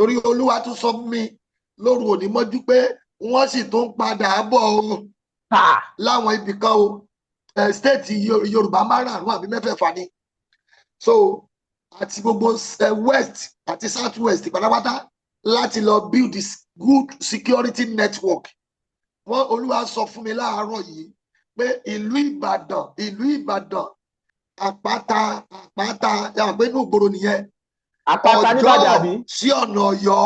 Torí Olúwa tún sọ fún mi lóru òní mọ́jú pé wọ́n sì tún padà bọ̀ o láwọn ibì kan o. State Yorùbá márààrún àbí mẹ́fẹ̀ẹ̀fà ni. So àti gbogbo west àti south west pátápátá láti lọ build this good security network. Wọ́n Olúwa sọ fún mi láàárọ̀ yìí pé ìlú Ìbàdàn, ìlú Ìbàdàn, Àpáta, Àpáta yàrá pé inú ìgboro nìyẹn. Àpáta nìbàdàn àbí? Sí ọ̀nà Ọ̀yọ́,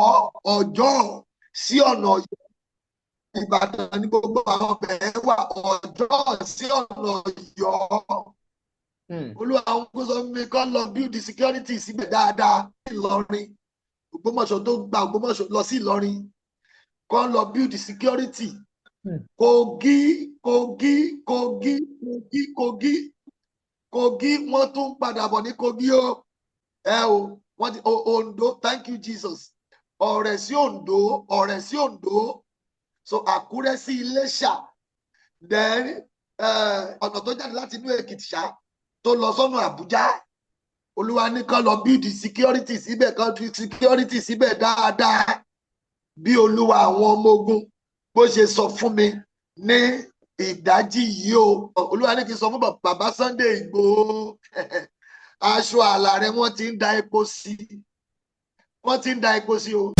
Ọjọ́ sí ọ̀nà Ọ̀yọ́, Ìbàdàn ní gbogbo àwọn bẹ̀ẹ́ wà, Ọjọ́ sí ọ̀nà Ọ̀yọ́. Olúwa àwọn kó sọ fún mi kọ́ lọ build the security síbẹ̀ dáadáa. Ìlọrin, Ògbómọ̀ṣọ́, tó gba Ògbómọ̀ṣọ́ lọ sí Ìlọrin, kọ́ lọ build the security. Kogi, Kogi, Kogi, Kogi, Kogi, Kogi, wọ́n tún padà bọ̀ ní Kogi o. Ẹ o, wọ́n ti Ondo, thank you Jesus, Ọ̀rẹ́ sí Ondo, Ọ̀rẹ́ sí Ondo, so Àkúrẹ́ sí Iléṣà, then ọ̀nà tó jáde láti inú Èkìtì ṣá tó lọ sọ́nà Àbújá. Olúwa ní kán lọ build security síbẹ̀, kán fi security síbẹ̀ dáadáa, bí Olúwa àwọn ọmọ ogun bó ṣe sọ fún mi ní ìdájí yìí o. Olúwa ní kí n sọ fún bàbá Sunday Ìgbòho, aṣọ àlà rẹ, wọ́n ti ń da epo sí, wọ́n ti ń da epo sí o.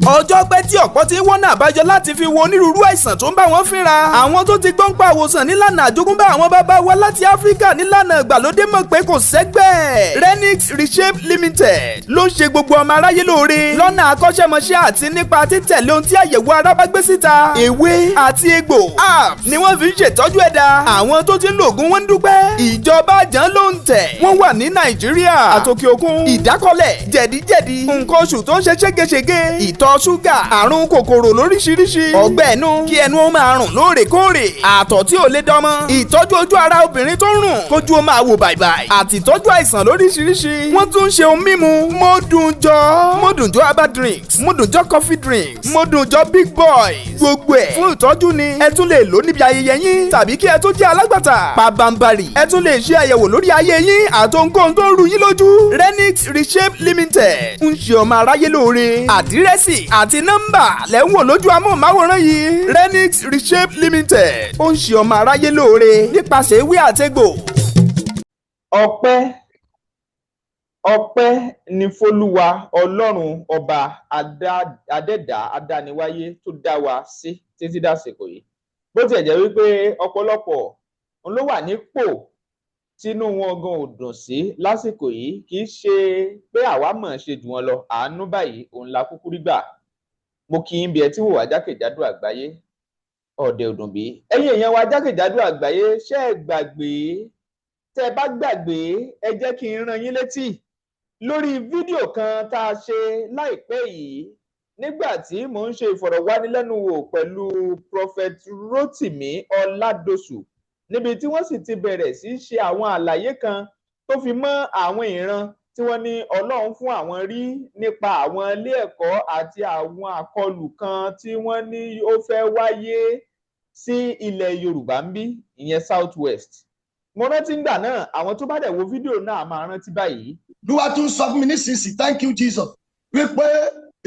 Ọjọ́ pẹ́ tí ọ̀pọ̀ ti ń wọ́nà àbáyọ láti fi wo onírúurú àìsàn tó ń bá wọn fínra. Àwọn tó ti gbọ́n pa àwòsàn nílànà àjogúnbá àwọn bàbá wa láti Áfíríkà nílànà ìgbàlódé mọ̀ pé kò sẹ́gbẹ́. Renix Reshape Limited ló ń ṣe gbogbo ọmọ aráyé lóore lọ́nà akọ́ṣẹ́mọṣẹ́ àti nípa títẹ̀lé ohun tí àyẹ̀wò ara bá gbé síta. Ewé àti egbò, herbs, ni wọ́n fi ń ṣètọ́jú ẹ̀dá. Àwọn tó ti ń lo ògùn wọn ń dúpẹ́. Ìjọba àjàn ló ń tẹ̀. Wọ́n wà ní Nàìjíríà àtòkè òkun. Ìdákọ́lẹ̀, jẹ̀díjẹ̀dí, nǹkan oṣù tó ń ṣe ségesège, ìtọ̀ ṣúgà, àrùn kòkòrò lóríṣiríṣi, ọgbẹ́ ẹnu, kí ẹnu ó máa rùn lóòrèkóòrè, àtọ̀ tí ò lè dánmọ́, ìtọ́jú ojú ara obìnrin tó ń rùn, kójú ó máa wò bàìbàì, àti ìtọ́jú àìsàn lóríṣiríṣi. Wọ́n tún ń ṣe ohun mímu Mọ́dùnjọ́, Mọ́dùnjọ́ herbal drinks, Mọ́dùnjọ́ coffee drinks, Mọ́dùnjọ́ big boy. Gbogbo ẹ̀ fún ìtọ́jú ni. Ẹ tún lè lò níbi ayẹyẹ yín tàbí kí ẹ tó jẹ́ alágbàtà. Pabambarì, ẹ tún lè ṣe àyẹ̀wò lórí ayé yín àtohunkóhun tó ń ru yín lójú. Renix Reshape Limited ń ṣe ọmọ aráyé lóore. Àdírẹ́sì àti nọ́mbà lẹ́ ń wò lójú amóhùnmáwòrán yìí. Renix Reshape Limited, ó ń ṣe ọmọ aráyé lóore nípasẹ̀ ewé àtegbò. Ọpẹ́, ọpẹ́ ní fÓlúwa Ọlọ́run Ọba adẹ́dàá adániwáyé tó dá wa sí títí dàsìkò yìí. Bó tiẹ̀ jẹ́ wípé ọ̀pọ̀lọpọ̀ òun ló wà nípò tínú wọn gan ò dùn sí lásìkò yìí, kì í ṣe pé àwa mọ̀ ṣe jù wọn lọ, àánú báyìí òun la kúkú rí gbà. Mo kí yín bí ẹ tí wò wá jákèjádò àgbáyé, ọ̀dẹ̀ òdùn bí ẹ̀yin èèyàn wa jákèjádò àgbáyé. Ṣé ẹ gbàgbé? Tẹ́ ẹ bá gbàgbé, ẹ jẹ́ kí n rán yín létí lórí fídíò kan tá a ṣe láìpẹ́ yìí nígbà tí mò ń ṣe ìfọ̀rọ̀wánilẹ́nuwò pẹ̀lú Prophet Rotimi Ọládọ̀sù, níbi tí wọ́n sì ti bẹ̀rẹ̀ sí í ṣe àwọn àlàyé kan tó fi mọ́ àwọn ìran tí wọ́n ní Ọlọ́run fún àwọn rí nípa àwọn ilé ẹ̀kọ́ àti àwọn àkọlù kan tí wọ́n ní ó fẹ́ wáyé sí ilẹ̀ Yorùbá ń bí, ìyẹn South West. Mo rántí ngbà náà, àwọn tó bá dẹ̀ wo fídíò náà máa rántí báyìí. Olúwa tún sọ fún mi nísinsìnyí, thank you Jesus, wípé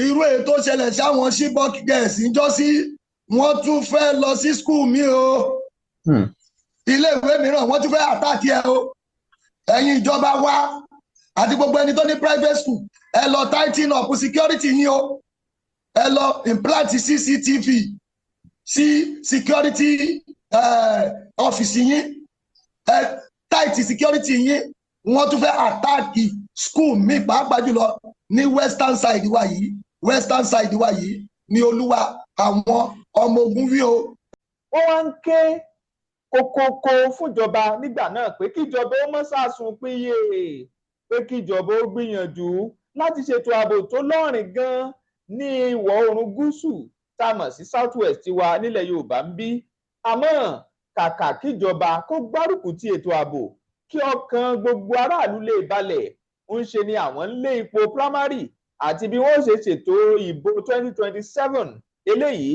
irú èyí tó ṣẹlẹ̀ sáwọn Chibok girls níjọ́sí, wọ́n tún fẹ́ lọ sí school mi o, iléèwé mìíràn, wọ́n tún fẹ́ attack ẹ o. Ẹ̀yin ìjọba wa àti gbogbo ẹni tó ní private school, ẹ lọ tighten up security yín o. Ẹ lọ implant CCTV sí security office yín, ẹ tight security yín. Wọ́n tún fẹ́ attack school mi, pàápàá jùlọ ní western side wa yìí. Western side wa yìí ní Olúwa àwọn ọmọ ogun wí o. Wọ́n wá ń ké kókókó fúnjọba nígbà náà pé kíjọba ó mọ́ sàsùn péye, pé kíjọba ó gbìyànjú láti ṣètò ààbò tó lọ́rìn gan ní ìwọ̀ oòrùn gúúsù tá a mọ̀ sí South West wa nílẹ̀ Yorùbá ń bí. Àmọ́ kàkà kíjọba kó gbárùkù ti ètò ààbò kí ọkàn gbogbo aráàlú lè balẹ̀, ń ṣe ni àwọn ń lé ipò primary àti bí wọ́n ṣe ṣètò ìbò 2027. Eléyìí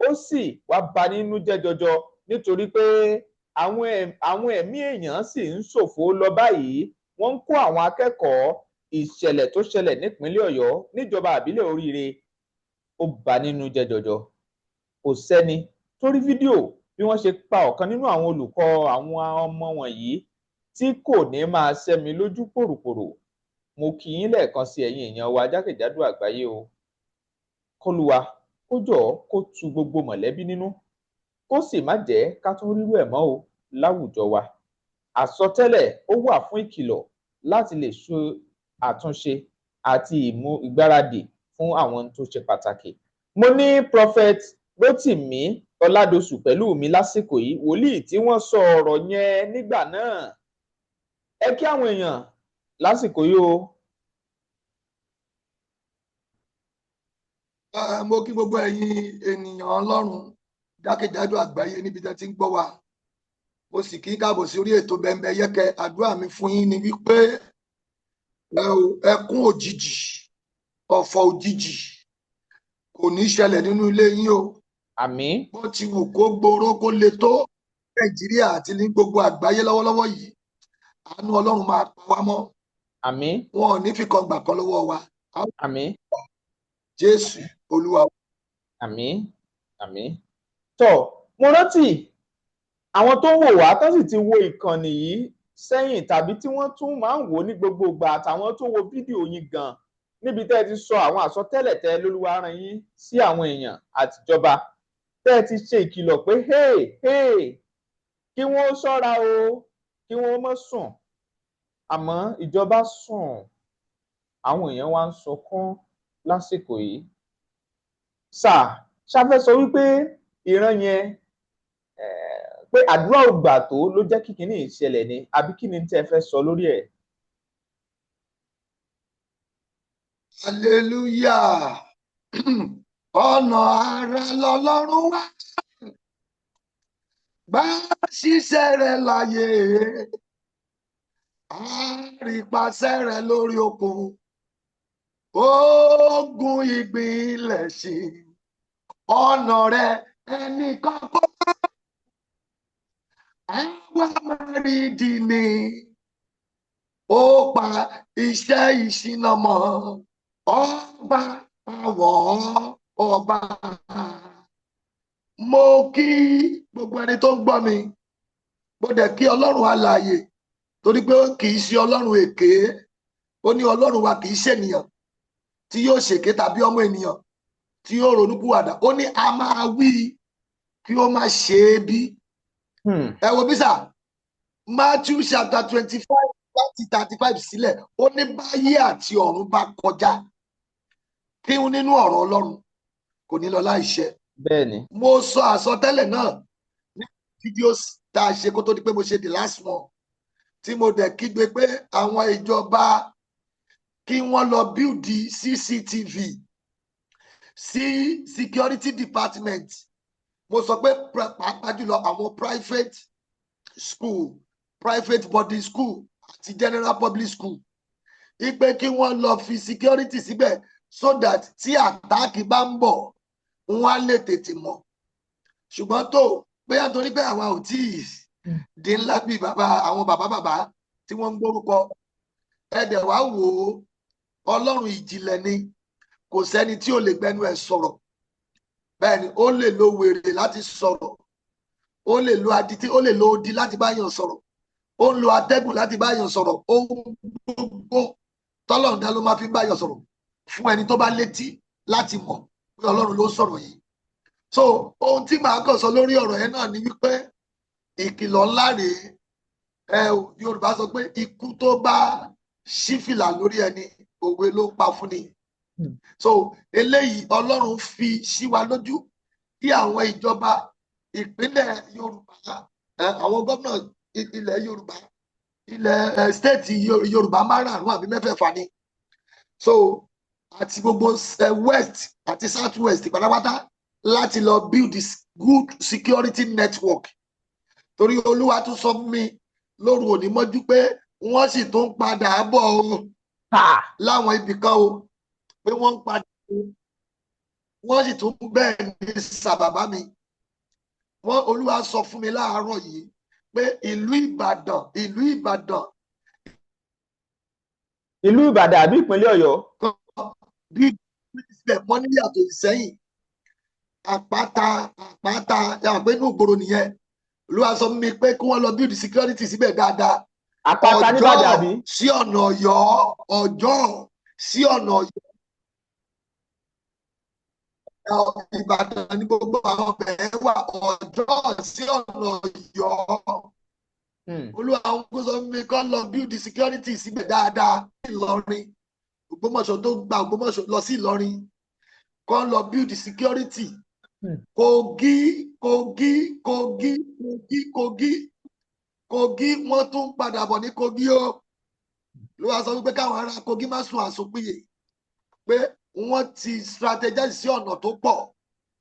ó sì wá bà nínú jẹ́ jọjọ, nítorí pé àwọn ẹ̀mí èèyàn sì ń ṣòfò lọ báyìí. Wọ́n ń kó àwọn akẹ́kọ̀ọ́ Ìṣẹ̀lẹ̀ tó ṣẹlẹ̀ nípínlẹ̀ Ọ̀yọ́ níjọba àbílẹ̀ Oríire, ó bà nínú jẹ́ jọjọ. Kò sẹ́ni tó rí fídíò bí wọ́n ṣe pa ọ̀kan nínú àwọn olùkọ́ àwọn ọmọ wọ̀nyí tí kò ní máa ṣẹ́mi lójú pòròpòrò. Mo kí yín lẹ́ẹ̀kan sí, ẹ̀yin èèyàn wa jákèjádò àgbáyé o. Kólúwa kó jọ̀ọ́ kó tu gbogbo mọ̀lẹ́bí nínú, kó sì má jẹ́ ká tún rírú ẹ̀ mọ́ o láwùjọ wa. Àsọtẹ́lẹ̀ ó wà fún ìkìlọ̀ láti lè ṣe àtúnṣe àti ìmú ìgbáradì fún àwọn ohun tó ṣe pàtàkì. Mo ní Prophet Rotimi Ọládọ̀sù pẹ̀lú mi lásìkò yìí, wòlíì tí wọ́n sọ ọ̀rọ̀ yẹn nígbà náà. Ẹ kí àwọn èèyàn lásìkò yìí o. Mo kí gbogbo ẹ̀yin ènìyàn Ọlọ́run jákèjádò àgbáyé níbi tẹ́ ti ń gbọ́ wa. Mo sì kí káàbọ̀ sí orí ètò Bẹ́mbẹ́yẹ́kẹ́. Àdúrà mi fún yín ni wípé ẹkún òjijì, ọ̀fọ̀ òjijì kò ní ṣẹlẹ̀ nínú ilé yín o. Àmín. Bó ti wù kó gbòòrò kó le tó Nàìjíríà àti ní gbogbo àgbáyé lọ́wọ́lọ́wọ́ yìí, àánú Ọlọ́run máa pa wá mọ́. Àmín. Wọn ò ní fi kan gbà kan lọ́wọ́ wa. Àmín. Jésù Olúwa. Àmín, àmín. Tó, mo rántí àwọn tó ń wò wá tó sì ti wo ìkànnì yìí sẹ́yìn tàbí tí wọ́n tún máa ń wò ní gbogbo ìgbà, àtàwọn tó wo fídíò yín gan níbi tẹ́ ẹ ti sọ àwọn àsọtẹ́lẹ̀ tẹ́ lÓlúwa rán yín sí àwọn èèyàn àtijọba, tẹ́ ẹ ti ṣe ìkìlọ̀ pé hey hey, kí wọ́n ṣọ́ra o, kí wọ́n má sùn. Àmọ́ ìjọba sùn, àwọn èèyàn wá ń sọkún lásìkò yìí. Sáà ṣáfẹ́ sọ wípé ìran yẹn pé àdúrà ò gbà tó ló jẹ́ kí kinní ìṣẹ̀lẹ̀ ni, àbí kí ni tẹ́ ẹ fẹ́ sọ lórí ẹ̀? Hallelujah. Ọ̀nà àrà lọ́lọ́run wá, gbà ṣiṣẹ́ rẹ̀ láyé, àrípasẹ̀ rẹ̀ lórí okun, ogun ìgbìnlẹ̀ sí ọ̀nà rẹ̀ ẹnìkan kọ́, àwa máa rí di ni, ó pa iṣẹ́ ìṣìnà mọ́, ọba àwọn ọba. Mo kí gbogbo ẹni tó ń gbọ́ mi, mo dẹ̀ kí Ọlọ́run alààyè, torí pé kì í ṣe Ọlọ́run èké. Ó ní Ọlọ́run wa kì í ṣènìyàn tí yóò ṣèké tàbí ọmọ ènìyàn tí yóò ronúpìwàdà. Ó ní a máa wí kí ó má ṣe é bí. Ẹ wo bísà Matthew chapter 25 láti 35 sílẹ̀, ó ní báyé àti ọ̀run bá kọjá, kí n nínú ọ̀rọ̀ Ọlọ́run kò ní lọ láìṣẹ. Bẹ́ẹ̀ni. Mo sọ àsọtẹ́lẹ̀ náà ní fídíò tá a ṣe kó tó di pé mo ṣe the last one, tí mo dẹ̀ kígbe pé àwọn ìjọba kí wọ́n lọ build CCTV sí security department. Mo sọ pé pàápàá jùlọ àwọn private school, private boarding school àti general public school, ipe kí wọ́n lọ fi security síbẹ̀ so that tí attack bá ń bọ̀, wọ́n á lè tètè mọ̀. Ṣùgbọ́n tó bóyá torí pé àwa ò tí ì di ńlá bíi bàbá àwọn bàbá bàbá tí wọ́n ń gbórúkọ ẹ̀dẹ̀ wá wò ó, Ọlọ́run ìjìnlẹ̀ ni, kò sẹ́ni tí ò lè gbẹnu ẹ̀ sọ̀rọ̀. Bẹ́ẹ̀ ni, ó lè lo wèrè láti sọ̀rọ̀, ó lè lo adití, ó lè lo odi láti bá yàn sọ̀rọ̀, ó ń lo atẹ́gùn láti bá yàn sọ̀rọ̀. Ohun gbogbo tọ́lọ́run dá ló máa fi bá yàn sọ̀rọ̀ fún ẹni tó bá létí láti mọ̀ pé Ọlọ́run ló sọ̀rọ̀ yìí. So ohun tí màá kàn sọ lórí ọ̀rọ̀ yẹn náà ni wípé ìkìlọ̀ ńlá rèé. Ẹ Yorùbá sọ pé ikú tó bá ṣí fìlà lórí ẹni, òwe ló pa fún ni. So eléyìí Ọlọ́run fi ṣí wa lójú kí àwọn ìjọba ìpínlẹ̀ Yorùbá, àwọn gómìnà ilẹ̀ Yorùbá, ilẹ̀ state Yorùbá márààrún àbí mẹ́fẹ̀ẹ̀fà ni, so àti gbogbo west àti south west pátápátá láti lọ build this good security network. Torí Olúwa tún sọ fún mi lóru òní mọ́jú pé wọ́n sì tún padà bọ̀ o láwọn ibì kan o, pé wọ́n ń padà o, wọ́n sì tún bẹ́ẹ̀ ní sàbàbá mi. Wọ́n Olúwa sọ fún mi láàárọ̀ yìí pé ìlú Ìbàdàn, ìlú Ìbàdàn, Ìlú Ìbàdàn àbí ìpínlẹ̀ Ọ̀yọ́? Bí síbẹ̀ mọ́ ní yàtọ̀ Ìsẹ́yìn, Àpáta, Àpáta yàrá pé inú ìgboro nìyẹn. Olúwa sọ fún mi pé kí wọ́n lọ build security síbẹ̀ dáadáa. Àpáta nìbàdàn àbí? Sí ọ̀nà Ọ̀yọ́, Ọjọ́ sí ọ̀nà Ọ̀yọ́. Ìbàdàn ní gbogbo àwọn bẹ̀rẹ̀ wà, Ọjọ́ sí ọ̀nà Ọ̀yọ́. Olúwa àwọn kó sọ fún mi kó lọ build security síbẹ̀ dáadáa. Ìlọrin, Ògbómọ̀ṣọ́, tó gba Ògbómọ̀ṣọ́ lọ sí Ìlọrin, kó lọ build security. Kogi, Kogi, Kogi, Kogi, Kogi, Kogi, wọ́n tún padà bọ̀ ní Kogi o. Ló wá sọ wípé káwọn ará Kogi má sùn àsopìyè, pé wọ́n ti strategize sí ọ̀nà tó pọ̀.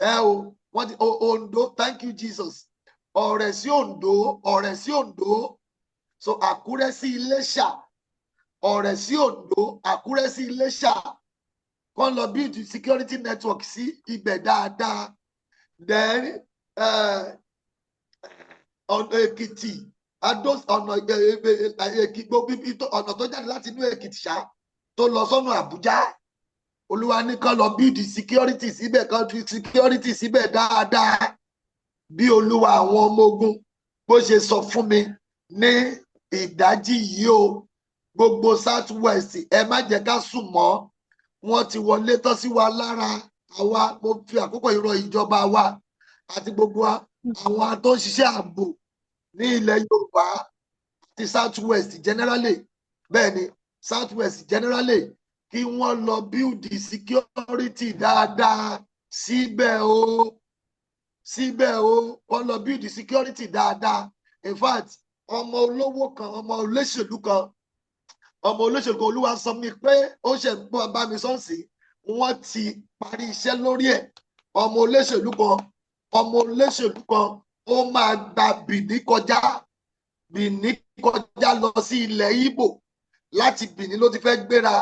Ẹ o, wọ́n ti Ondo, thank you Jesus, Ọ̀rẹ́ sí Ondo, Ọ̀rẹ́ sí Ondo, so Àkúrẹ́ sí Iléṣà, Ọ̀rẹ́ sí Ondo, Àkúrẹ́ sí Iléṣà, kàn lọ build security network sí ibẹ̀ dáadáa. Then ọ̀nà Èkìtì, Adó, ọ̀nà Èkìtì, ọ̀nà tó jáde láti inú Èkìtì ṣá tó lọ sọ́nà Àbújá, Olúwa ní kán lọ build security síbẹ̀, kán fi security síbẹ̀ dáadáa. Bí Olúwa àwọn ọmọ ogun bó ṣe sọ fún mi ní ìdájí yìí o, gbogbo South West, ẹ má jẹ́ ká sùn mọ́. Wọ́n ti wọlé tán sí wa lára. Àwa mo fi àkókò ìrọ̀ ìjọba wa àti gbogbo àwọn tó ń ṣiṣẹ́ ààbò ní ilẹ̀ Yorùbá àti South West generally, bẹ́ẹ̀ ni, South West generally, kí wọ́n lọ build security dáadáa síbẹ̀ o, síbẹ̀ o. Wọ́n lọ build security dáadáa. In fact, ọmọ olówó kan, ọmọ olóṣèlú kan, ọmọ olóṣèlú kan, Olúwa sọ mi pé ó ṣe ń bọ́ bá mi sọ́ọ̀sì, wọ́n ti parí iṣẹ́ lórí ẹ̀. Ọmọ olóṣèlú kan, ọmọ olóṣèlú kan, ó máa gba Bìní kọjá, Bìní kọjá lọ sí ilẹ̀ Ìgbò. Láti Bìní ló ti fẹ́ gbéra.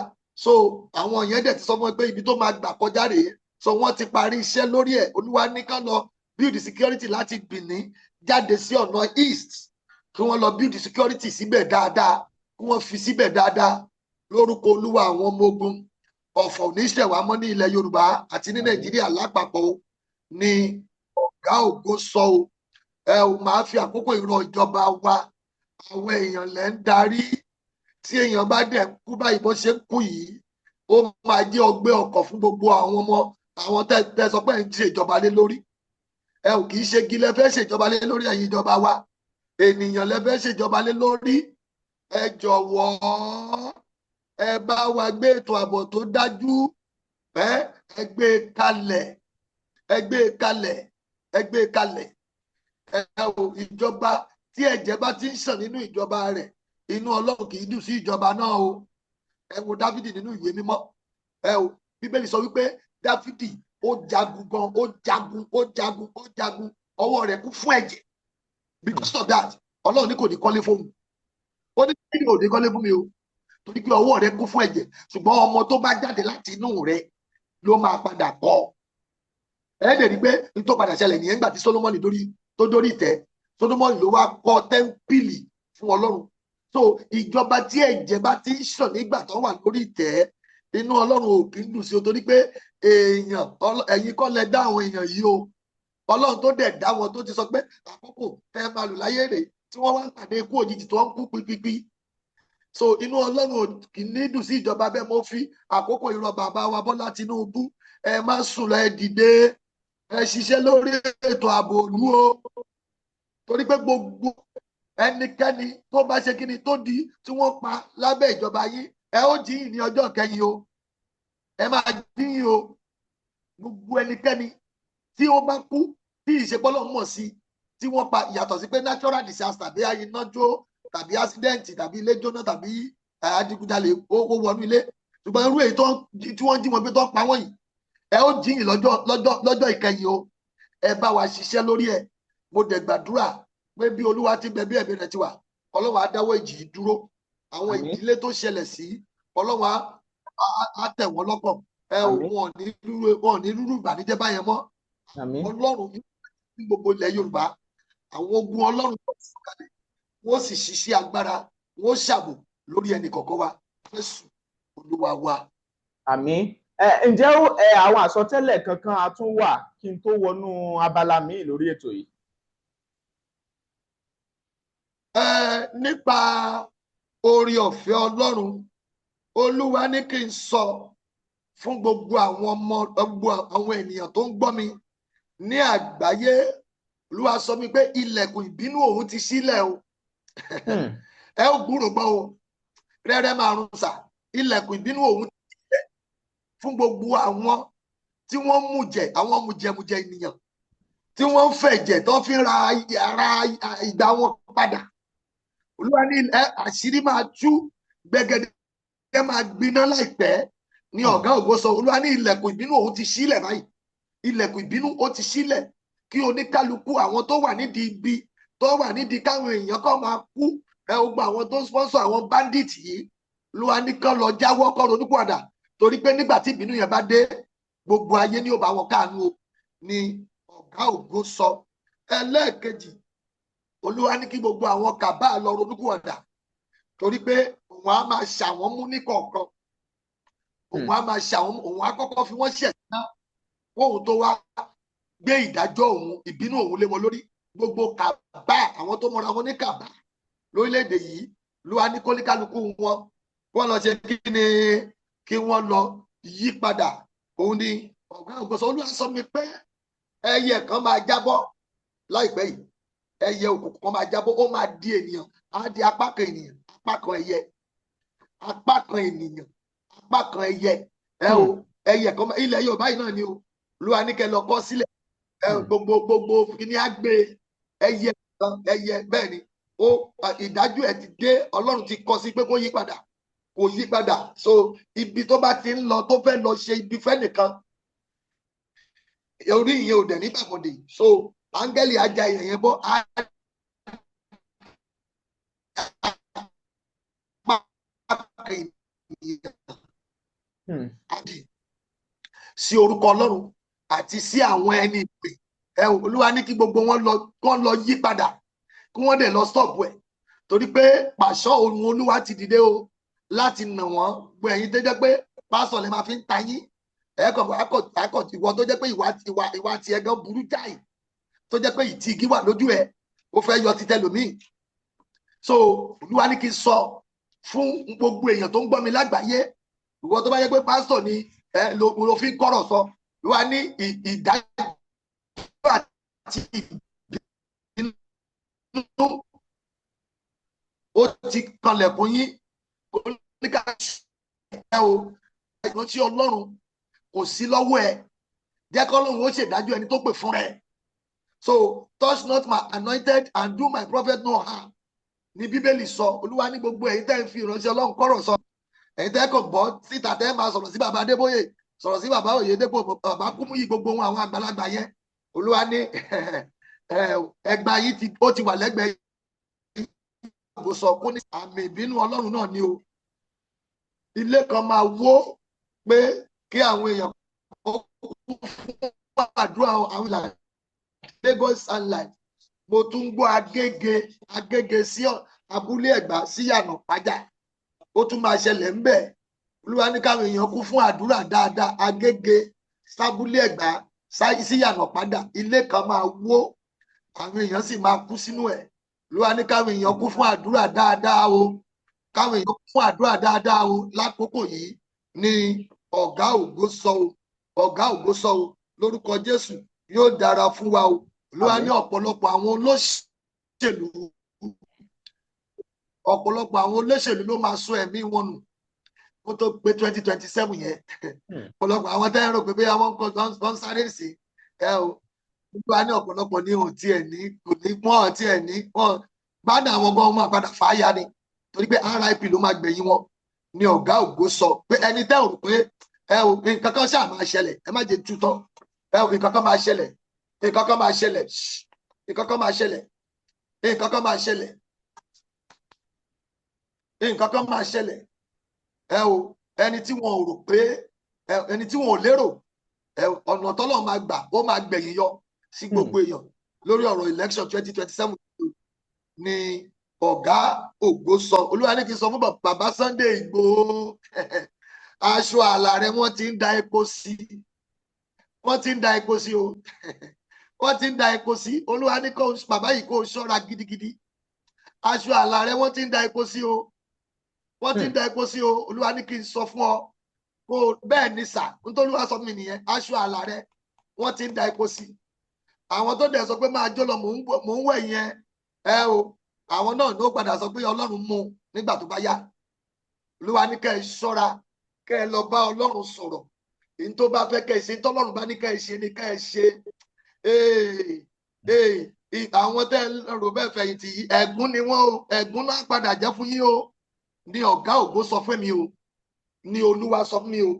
So àwọn yẹn dẹ̀ ti sọ fún ẹ pé ibi tó máa gbà kọjá rèé. So wọ́n ti parí iṣẹ́ lórí ẹ̀. Olúwa ní ká lọ build security láti Bìní jáde sí ọ̀nà east, kí wọ́n lọ build security síbẹ̀ dáadáa, kí wọ́n fi síbẹ̀ dáadáa. Lórúkọ Olúwa àwọn ọmọ ogun, ọ̀fọ̀ ò ní ṣẹ̀wá mọ́ ní ilẹ̀ Yorùbá àti ní Nàìjíríà lápapọ̀ o, ní ọ̀gá ògo sọ o. Ẹ ò máa fi àkókò ìrọ̀ ìjọba wa, àwọn èèyàn lẹ́ ń darí. Tí èèyàn bá dẹ̀ kú báyìí, bó ṣe ń kú yìí, ó máa jẹ́ ọgbẹ́ ọkọ̀ fún gbogbo àwọn ọmọ àwọn tẹ́ tẹ́ sọ pé ń ṣe ìjọba lé lórí. Ẹ ò kì í ṣe igi lẹ fẹ́ ṣèjọba lé lórí. Ẹ̀yin ìjọba wa, ènìyàn lẹ fẹ́ ṣèjọba lé lórí. Ẹ jọ̀wọ́, ẹ bá wa gbé ètò ààbò tó dájú, ẹ gbé kalẹ̀, ẹ gbé kalẹ̀, ẹ gbé kalẹ̀. Ẹ ò ìjọba tí ẹ̀jẹ̀ bá ti ń ṣàn nínú ìjọba rẹ̀, inú Ọlọ́run kì í dùn sí ìjọba náà o. Ẹ wo Dáfídì nínú ìwé mímọ́. Ẹ o, Bíbélì sọ wípé Dáfídì ó jagun gan, ó jagun, ó jagun, ó jagun, ọwọ́ rẹ̀ kún fún ẹ̀jẹ̀. Because of that, Ọlọ́run ní kò ní kọ́lé fóun. Ó ní kí ni ò ní kọ́lé fún mi o, torí pé ọwọ́ rẹ̀ kún fún ẹ̀jẹ̀. Ṣùgbọ́n ọmọ tó bá jáde láti inú rẹ̀ ló máa padà kọ́. Ẹ dẹ̀ rí pé ní tó padà ṣẹlẹ̀ nìyẹn. Nígbà tí Solomoni dórí, tó dórí ìtẹ́, Solomoni ló wá kọ́ tẹ́ḿpìlì fún Ọlọ́run. So ìjọba tí ẹ̀jẹ̀ bá ti ń ṣàn nígbà tó wà lórí ìtẹ́, inú Ọlọ́run ò kì í dùn sí o, torí pé èèyàn, ẹ̀yin kọ́ lẹ dá àwọn èèyàn yìí o. Ọlọ́run tó dẹ̀ dá wọn, tó ti sọ pé àkókò tẹ́ máa lò láyé rèé, tí wọ́n wá ń pàdé ikú òjijì, tó ń kú pípípí. So inú Ọlọ́run ò kì í ní dùn sí ìjọba bẹ́ẹ̀. Mo fi àkókò ìrọ̀ bàbá wa Bọ́lá Tinubu, ẹ má sùn lọ, ẹ dìde, ẹ ṣiṣẹ́ lórí ètò ààbò ìlú o, torí pé gbogbo ẹnikẹ́ni tó bá ṣe kíni tó di tí wọ́n pa lábẹ́ ìjọba yín, ẹ ó jíyìn ní ọjọ́ kẹyìn o. Ẹ máa jíyìn o. Gbogbo ẹnikẹ́ni tí ó bá kú tí ìṣepọ́lọ́ mọ̀ sí tí wọ́n pa, yàtọ̀ sí pé natural disaster bí iná jó tàbí accident tàbí ilé jóná tàbí adigunjalè ó wọnú ilé, ṣùgbọ́n irú èyí tí wọ́n jí wọn gbé tó ń pa wọ́n yìí, ẹ ó jíyìn lọ́jọ́ ìkẹyìn o. Ẹ bá wa ṣiṣẹ́ lórí ẹ̀. Mo dẹ̀ gbàdúrà pé bí Olúwa ti bẹ, bí ẹ̀mí rẹ̀ ti wà, Ọlọ́run á dáwọ́ ìjì yìí dúró. Àwọn ìdílé tó ṣẹlẹ̀ sí, Ọlọ́run á tẹ̀ wọ́n lọ́kàn. Ẹ ò wọn ò ní rúrú ìbànújẹ́ báyẹn mọ́. Ọlọ́run ní gbogbo ilẹ̀ Yorùbá, àwọn ogun Ọlọ́run tó sọ̀kalẹ̀, wọ́n sì ṣiṣẹ́ agbára, wọ́n ṣàbò lórí ẹnì kọ̀ọ̀kan wa. Jésù Olúwa wa. Àmín. Ẹ ǹjẹ́ ẹ àwọn àsọtẹ́lẹ̀ kankan á tún wà kí n tó wọnú abala míì lórí ètò yìí? Nípa oore ọ̀fẹ́ Ọlọ́run, Olúwa ní kí n sọ fún gbogbo àwọn ọmọ, gbogbo àwọn ènìyàn tó ń gbọ́ mi ní àgbáyé. Olúwa sọ mi pé ilẹ̀kùn ìbínú òun ti sílẹ̀ o. Ẹ ó gbúrò gbọ́ o, rẹ́rẹ́ máa run sà. Ilẹ̀kùn ìbínú òun ti sílẹ̀ fún gbogbo àwọn tí wọ́n mú jẹ, àwọn mùjẹmùjẹ ènìyàn tí wọ́n ń fẹ̀jẹ̀ tó fi ń ra ara ìgbà wọn padà. Olúwa ní àṣírí máa tú, gbẹgẹdẹ máa gbiná láìpẹ́ ní Ọ̀gá Ògo sọ. Olúwa ní ilẹ̀kùn ìbínú òun ti sílẹ̀ báyìí. Ilẹ̀kùn ìbínú ó ti sílẹ̀ kí oníkálukú àwọn tó wà nídìí ibi, tó wà nídìí káwọn èèyàn kọ́ máa kú, ẹ ó gba àwọn tó ń sponsor àwọn bandit yìí, Olúwa ní kán lọ jáwọ́, kọ́ ronúpìwàdà, torí pé nígbà tí ìbínú yẹn bá dé, gbogbo ayé ní ó bá wọn káàánú o, ní Ọ̀gá Ògo sọ. Ẹlẹ́ẹ̀kejì, Olúwa ní kí gbogbo àwọn cabal lọ ronúpìwàdà, torí pé òun á máa ṣàwọn mú ní kọ̀ọ̀kan, òun á máa ṣàwọn, òun á kọ́kọ́ fi wọ́n ṣẹ̀ náà kóun tó wá gbé ìdájọ́ òun, ìbínú òun lé wọn lórí. Gbogbo cabal, àwọn tó mọra wọn ní cabal lórílẹ̀‐èdè yìí, Olúwa ní kólíkálukú wọn kí wọ́n lọ ṣe kí ni, kí wọ́n lọ yí padà. Òun ni Ọ̀gá Ògo sọ. Olúwa sọ mi pé ẹyẹ kan máa jábọ́ láìpẹ́ yìí. Ẹyẹ òkùnkùn kan máa jábọ́, ó máa di ènìyàn, á di apá kan ènìyàn, apá kan ẹyẹ, apá kan ènìyàn, apá kan ẹyẹ. Ẹ o, ẹyẹ kan ilẹ̀ Yorùbá yìí náà ni o. Olúwa ní kẹ́ lọ kọ sílẹ̀. Ẹ gbogbo kíní á gbé ẹyẹ kan, ẹyẹ bẹ́ẹ̀ ni ó. Ìdájọ́ ẹ̀ ti dé. Ọlọ́run ti kọ sí pé kó yí padà, kò yí padà. So ibi tó bá ti ń lọ, tó fẹ́ lọ ṣe ibi fẹ́ nìkan, orí ìyẹn ò dẹ̀ ní gbàbọ̀dè. So áńgẹ́lì ajá ìyẹn yẹn bọ́ á sí orúkọ Ọlọ́run àti sí àwọn ẹni ìpè. Ẹ Olúwa ní kí gbogbo wọn lọ, kán lọ yí padà, kí wọ́n dẹ̀ lọ stop ẹ̀, torí pé pàṣọ ohun Olúwa ti dìde o láti nà wọ́n. Gbogbo ẹ̀yin tó jẹ́ pé pásọ̀ lè máa fi ń ta yín, ẹ kàn akọ ìwọ tó jẹ́ pé ìwà tiẹ̀ gan burú jáì, tó jẹ́ pé ìtì igi wà lójú ẹ, ó fẹ́ yọ títẹ lómi. So Olúwa ní kí n sọ fún gbogbo èèyàn tó ń gbọ́ mi lágbàáyé, ìwọ tó bá yẹ pé pásítọ̀ ni ẹ ló fi ń kọ́rọ̀ sọ, Olúwa ní ìdájọ́ àti ìbínú ó ti kanlẹ̀kùn yín. Oníkà ẹ o, ìrántí Ọlọ́run kò sí lọ́wọ́ ẹ, jẹ́ kí Ọlọ́run ó ṣèdájọ́ ẹni tó pè fún rẹ̀. So "Touch not my anointed and do my prophet no harm" ní Bíbélì sọ. Olúwa ní gbogbo ẹ̀yin tẹ́ ń fi ìránṣẹ́ Ọlọ́run kọ́rọ̀ sọ, ẹ̀yin tẹ́ kàn gbọ́ síta, tẹ́ máa sọ̀rọ̀ sí bàbá Adébóyè, sọ̀rọ̀ sí bàbá Oyèdépò, bàbá Kúmúyì, gbogbo wọn, àwọn àgbàlagbà yẹn, Olúwa ní ẹgbàá yìí ti ó ti wà lẹ́gbẹ̀ẹ́ yìí. Kò sọ kó ní àmì ìbínú Ọlọ́run náà ni o. Ilé kan máa wó pé kí àwọn èèyàn kó kú fún àdúrà àwọn ìlànà Lagos Island. Mo tún gbọ́ Agége, Agége sí Abúlé Ẹ̀gbá sí Yànà Pàjá, ó tún máa ṣẹlẹ̀ ńbẹ̀. Olúwa ní káwọn èèyàn kú fún àdúrà dáadáa. Agége sábúlé Ẹ̀gbá sí Yànà Pàdà, ilé kan máa wó, àwọn èèyàn sì máa kú sínú ẹ̀. Olúwa ní káwọn èèyàn kú fún àdúrà dáadáa o, káwọn èèyàn kú fún àdúrà dáadáa o lákòókò yìí, ní Ọ̀gá Ògo sọ o. Ọ̀gá Ògo sọ o. Lórúkọ Jésù, yóò dára fún wa o. Olúwa ní ọ̀pọ̀lọpọ̀ àwọn olóṣèlú ló máa sọ ẹ̀mí wọn nù kó tó pé 2027 yẹn. Ọ̀pọ̀lọpọ̀ àwọn tẹ́ ń rò pé bóyá wọ́n ń sáré sí ẹ o, Olúwa ní ọ̀pọ̀lọpọ̀ ní òun tiẹ̀ ní kò ní wọ́n tiẹ̀ ní wọ́n gbádùn àwọn gan máa padà fàáyà ni, torí pé RIP ló máa gbẹ̀yìn wọn, ní Ọ̀gá Ògo sọ. Pé ẹni tẹ́ ò rò pé ẹ ò, nǹkan kan ṣáà máa ṣẹlẹ̀, ẹ má jẹ́ tútọ́ ẹ ò, nǹkan kan máa ṣẹlẹ̀, nǹkan kan máa ṣẹlẹ̀, nǹkan kan máa ṣẹlẹ̀, nǹkan kan máa ṣẹlẹ̀, nǹkan kan máa ṣẹlẹ̀. Ẹ o, ẹni tí wọn ò rò pé, ẹni tí wọn ò lérò, ọ̀nà tọ́lọ́ máa gbà, ó máa gbẹ̀yìn yọ sí gbogbo èèyàn lórí ọ̀rọ̀ election 2027, ni Ọ̀gá Ògo sọ. Olúwa ní kí n sọ fún bàbá Sunday Ìgbòho. Aṣọ àlà rẹ, wọ́n ti ń da epo sí, wọ́n ti ń da epo sí o, wọ́n ti ń da epo sí. Olúwa ní kó bàbá yìí kó ṣọ́ra gidigidi. Aṣọ àlà rẹ, wọ́n ti ń da epo sí o, wọ́n ti ń da epo sí o. Olúwa ní kí n sọ fún ọ kó bẹ́ẹ̀ ni sà. Nítorí Olúwa sọ fún mi nìyẹn. Aṣọ àlà rẹ, wọ́n ti ń da epo sí. Àwọn tó dẹ̀ sọ pé máa jó lọ, mò ń wẹ̀ yẹn ẹ o, àwọn náà ló padà sọ pé Ọlọ́run mú nígbà tó bá yá. Olúwa ní kẹ́ ẹ ṣọ́ra, kẹ́ ẹ lọ bá Ọlọ́run sọ̀rọ̀. Èyí tó bá fẹ́ kẹ́ ẹ ṣe, tọ́lọ́run bá ní kẹ́ ẹ ṣe ni kẹ́ ẹ ṣe. Àwọn tẹ́ ẹ rò bẹ́ẹ̀ fẹ̀yìntì yìí, ẹ̀gún ni wọ́n o, ẹ̀gún náà padà jẹ́ fún yín o. Ní ọ̀gá ògo sọ fún mi o, ní Olúwa sọ fún mi o.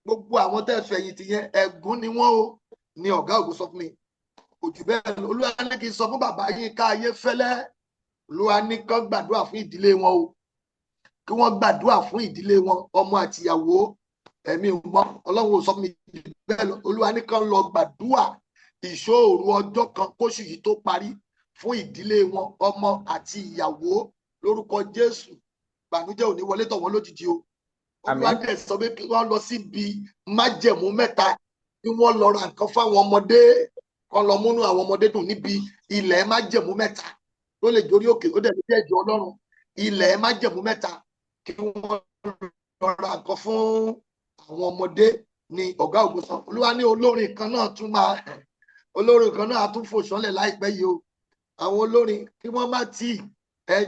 Gbogbo àwọn tẹ́ ẹ fẹ̀yìntì yẹn, ẹ̀gún ni wọ́n o, ní ọ̀gá ògo sọ fún mi. Kò jù bẹ́ẹ̀ lọ. Olúwa ní kí n sọ fún bàbá yín ká ayé fẹ́lẹ́. Olúwa ní kán gbàdúrà fún ìdílé wọn o, kí wọ́n gbàdúrà fún ìdílé wọn, ọmọ àtìyàwó. Ẹ̀mí mọ́, Ọlọ́run ò sọ fún mi bẹ́ẹ̀ lọ. Olúwa ní kán lọ gbàdúrà ìṣòro ọjọ́ kan kóṣù yìí tó parí fún ìdílé wọn, ọmọ àti ìyàwó, lórúkọ Jésù. Ìbànújẹ́ ò ní wọlé tọ̀ wọ́n lójijì o. Olúwa dẹ̀ sọ pé kí wọ́n lọ síbi májẹ̀mú mẹ́ta, kí wọ́n lọ ra nǹkan fáwọn ọmọdé, kán lọ múnú àwọn ọmọdé dùn níbi ilẹ̀ májẹ̀mú mẹ́ta. Tó lè jórí òkè, ó dẹ̀ lè jẹ́ ìjọ Ọlọ́run. Ilẹ̀ májẹ̀mú mẹ́ta, kí wọ́n lọ ra nǹkan fún àwọn ọmọdé ni ọ̀gá ògo sọ. Olúwa ní olórin kan náà tún máa, olórin kan náà tún fò sánlẹ̀ láìpẹ́ yìí o. Àwọn olórin, kí wọ́n má tí ẹ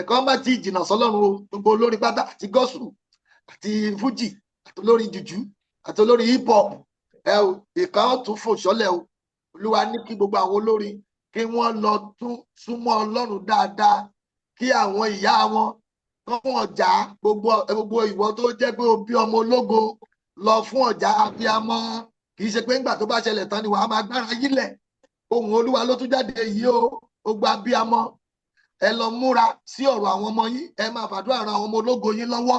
kọ́ má tí jìnnà sọ́lọ́run o. Gbogbo olórin pátá, àti gospel, àti fújì, àti olórin jùjú, àti olórin hip hop ẹ o, ìkan tún fò sánlẹ̀ o. Olúwa ní kí gbogbo àwọn olórin, kí wọ́n lọ tún súnmọ́ Ọlọ́run dáadáa, kí àwọn ìyá wọn kán fún ọjà. Gbogbo ìwọ tó jẹ́ pé o bí ọmọ ológo, lọ fún ọjà abiyamọ. Kì í ṣe pé ńgbà tó bá ṣẹlẹ̀ tán ni wàá máa gbára yílẹ̀. Ohùn Olúwa ló tún jáde yìí o. Gbogbo abiyamọ, ẹ lọ múra sí ọ̀rọ̀ àwọn ọmọ yín. Ẹ máa fàdúrà ran àwọn ọmọ ológo yín lọ́wọ́.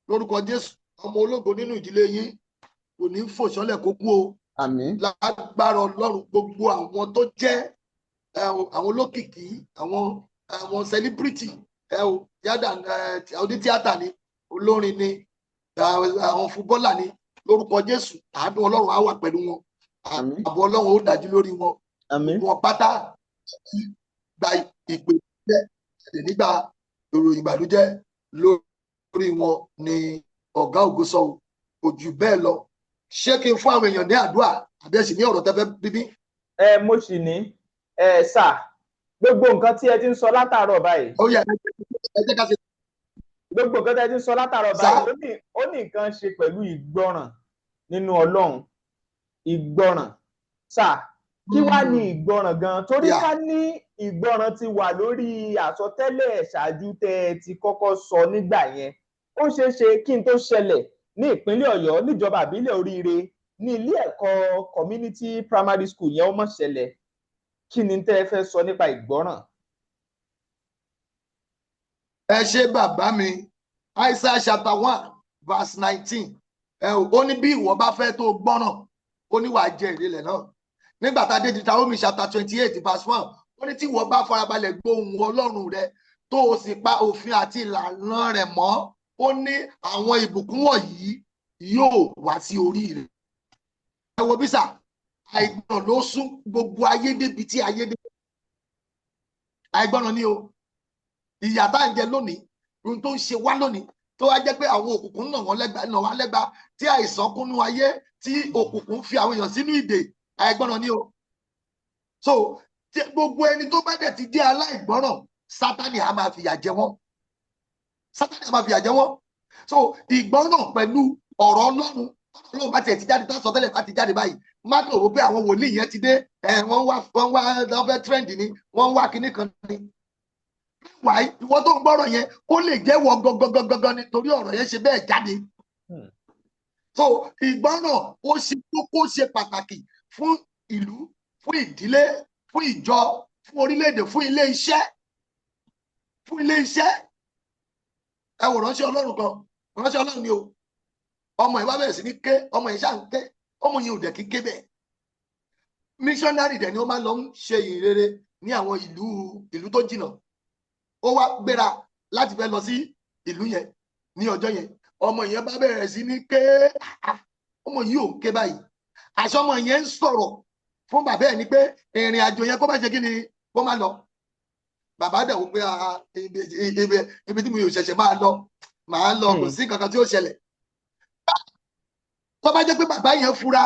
Lórúkọ Jésù, ọmọ ológo nínú ìdílé yín kò ní fò sánlẹ̀ kó kú o. Àmín. Lágbára Ọlọ́run, gbogbo àwọn tó jẹ́ àwọn olókìkí, àwọn celebrity ẹ o, yádà onítíátà ni, olórin ni, àwọn footballer ni, lórúkọ Jésù, àánú Ọlọ́run á wà pẹ̀lú wọn. Àmín. Ààbò Ọlọ́run ó dájú lórí wọn. Àmín. Wọn pátá gba ìpè jẹ́ nígbà ìròyìn ìbànújẹ́ lórí wọn ni ọ̀gá ògo sọ o. Kò jù bẹ́ẹ̀ lọ. Ṣé kí n fún àwọn èèyàn ní àdúrà, àbí ẹ sì ní ọ̀rọ̀ tẹ́fẹ́ bíbí? Ẹ mo sì ní ẹ sà, gbogbo nǹkan tí ẹ ti ń sọ látàárọ̀ báyìí. Ó yẹ, ẹ jẹ́ ká ṣe. Gbogbo nǹkan tí ẹ ti ń sọ látàárọ̀ báyìí, ó ní nǹkan ṣe pẹ̀lú ìgbọràn nínú Ọlọ́run. Ìgbọràn sà, kí wá ní ìgbọràn gan? Torí ká ní ìgbọràn ti wà lórí àsọtẹ́lẹ̀ ṣáájú tẹ́ ẹ ti kọ́kọ́ sọ nígbà yẹn, ó ṣeé ṣe kí n tó ṣẹlẹ̀ ní ìpínlẹ̀ Ọ̀yọ́, níjọba àbílẹ̀ Oríire, ní ilé ẹ̀kọ́ community primary school yẹn, ó mọ̀ ṣẹlẹ̀. Kí ni tẹ́ ẹ fẹ́ sọ nípa ìgbọràn? Ẹ ṣe, bàbá mi. Isaiah chapter 1 verse 19 ẹ ó ní bí ìwọ bá fẹ́ tó gbọ́ràn, ó ní wàá jẹ ìrẹ̀lẹ̀ náà. Nígbà tá a dé Deuteronomy chapter 28 verse 1, ó ní tí ìwọ bá farabalẹ̀ gbóhùn Ọlọ́run rẹ, tó o sì pa òfin àti ìlànà rẹ̀ mọ́, ó ní àwọn ìbùkún wọ̀nyí yóò wá sí orí rẹ̀. Ẹ wo bísà, àìgbọràn ló sún gbogbo ayé débi tí ayé dé. Àìgbọràn ni o. Ìyà tá à ń jẹ lónìí, ohun tó ń ṣe wá lónìí, tó wá jẹ́ pé àwọn òkùnkùn nà wọ́n lẹ́gba, nà wá lẹ́gba, tí àìsàn kúnnú ayé, tí òkùnkùn fi àwọn èèyàn sínú ìdè, àìgbọràn ni o. So gbogbo ẹni tó bá dẹ̀ ti jẹ́ aláìgbọràn, Sátani á máa fìyà jẹ wọ́n, Sátani á máa fìyà jẹ wọ́n. So ìgbọràn pẹ̀lú ọ̀rọ̀ Ọlọ́run, Ọlọ́run bá tiẹ̀ ti jáde, tá sọ tẹ́lẹ̀ bá ti jáde báyìí, má kàn wó pé àwọn wòlíì yẹn ti dé ẹ, wọ́n wá wọ́n fẹ́ trend ni, wọ́n wá kinní kan ni. Wàá ìwọ tó ń gbọ́rọ̀ yẹn, ó lè jẹ́ wọ gangan nítorí ọ̀rọ̀ yẹn ṣe bẹ́ẹ̀ jáde. So ìgbọràn, ó ṣe kókó, ṣe pàtàkì fún ìlú, fún ìdílé, fún ìjọ, fún orílẹ̀-èdè, fún ilé iṣẹ́, fún ilé iṣẹ́. Ẹ wò ránṣẹ́ Ọlọ́run kan, ránṣẹ́ Ọlọ́run ni o. Ọmọ yìí wá bẹ̀rẹ̀ sí ní ké. Ọmọ yìí ṣáà ń ké. Ọmọ yìí ò dẹ̀ kí ké bẹ́ẹ̀. Missionary dẹ̀ ni, ó máa lọ ń ṣe ìrere ní àwọn ìlú tó jìnnà. Ó wá gbéra láti fẹ́ lọ sí ìlú yẹn ní ọjọ́ yẹn. Ọmọ yẹn bá bẹ̀rẹ̀ sí ní ké. Ọmọ yìí ò ké báyìí. Àṣọ ọmọ yẹn ń sọ̀rọ̀ fún bàbá ẹ̀ ni pé ìrìn àjò yẹn, kó má ṣe kí ni, kó má lọ. Bàbá dẹ̀ wò pé ibi tí mo yóò ṣẹ̀ṣẹ̀ máa lọ, màá lọ, kò sí kankan tí ó ṣẹlẹ̀. Tó bá jẹ́ pé bàbá yẹn fura,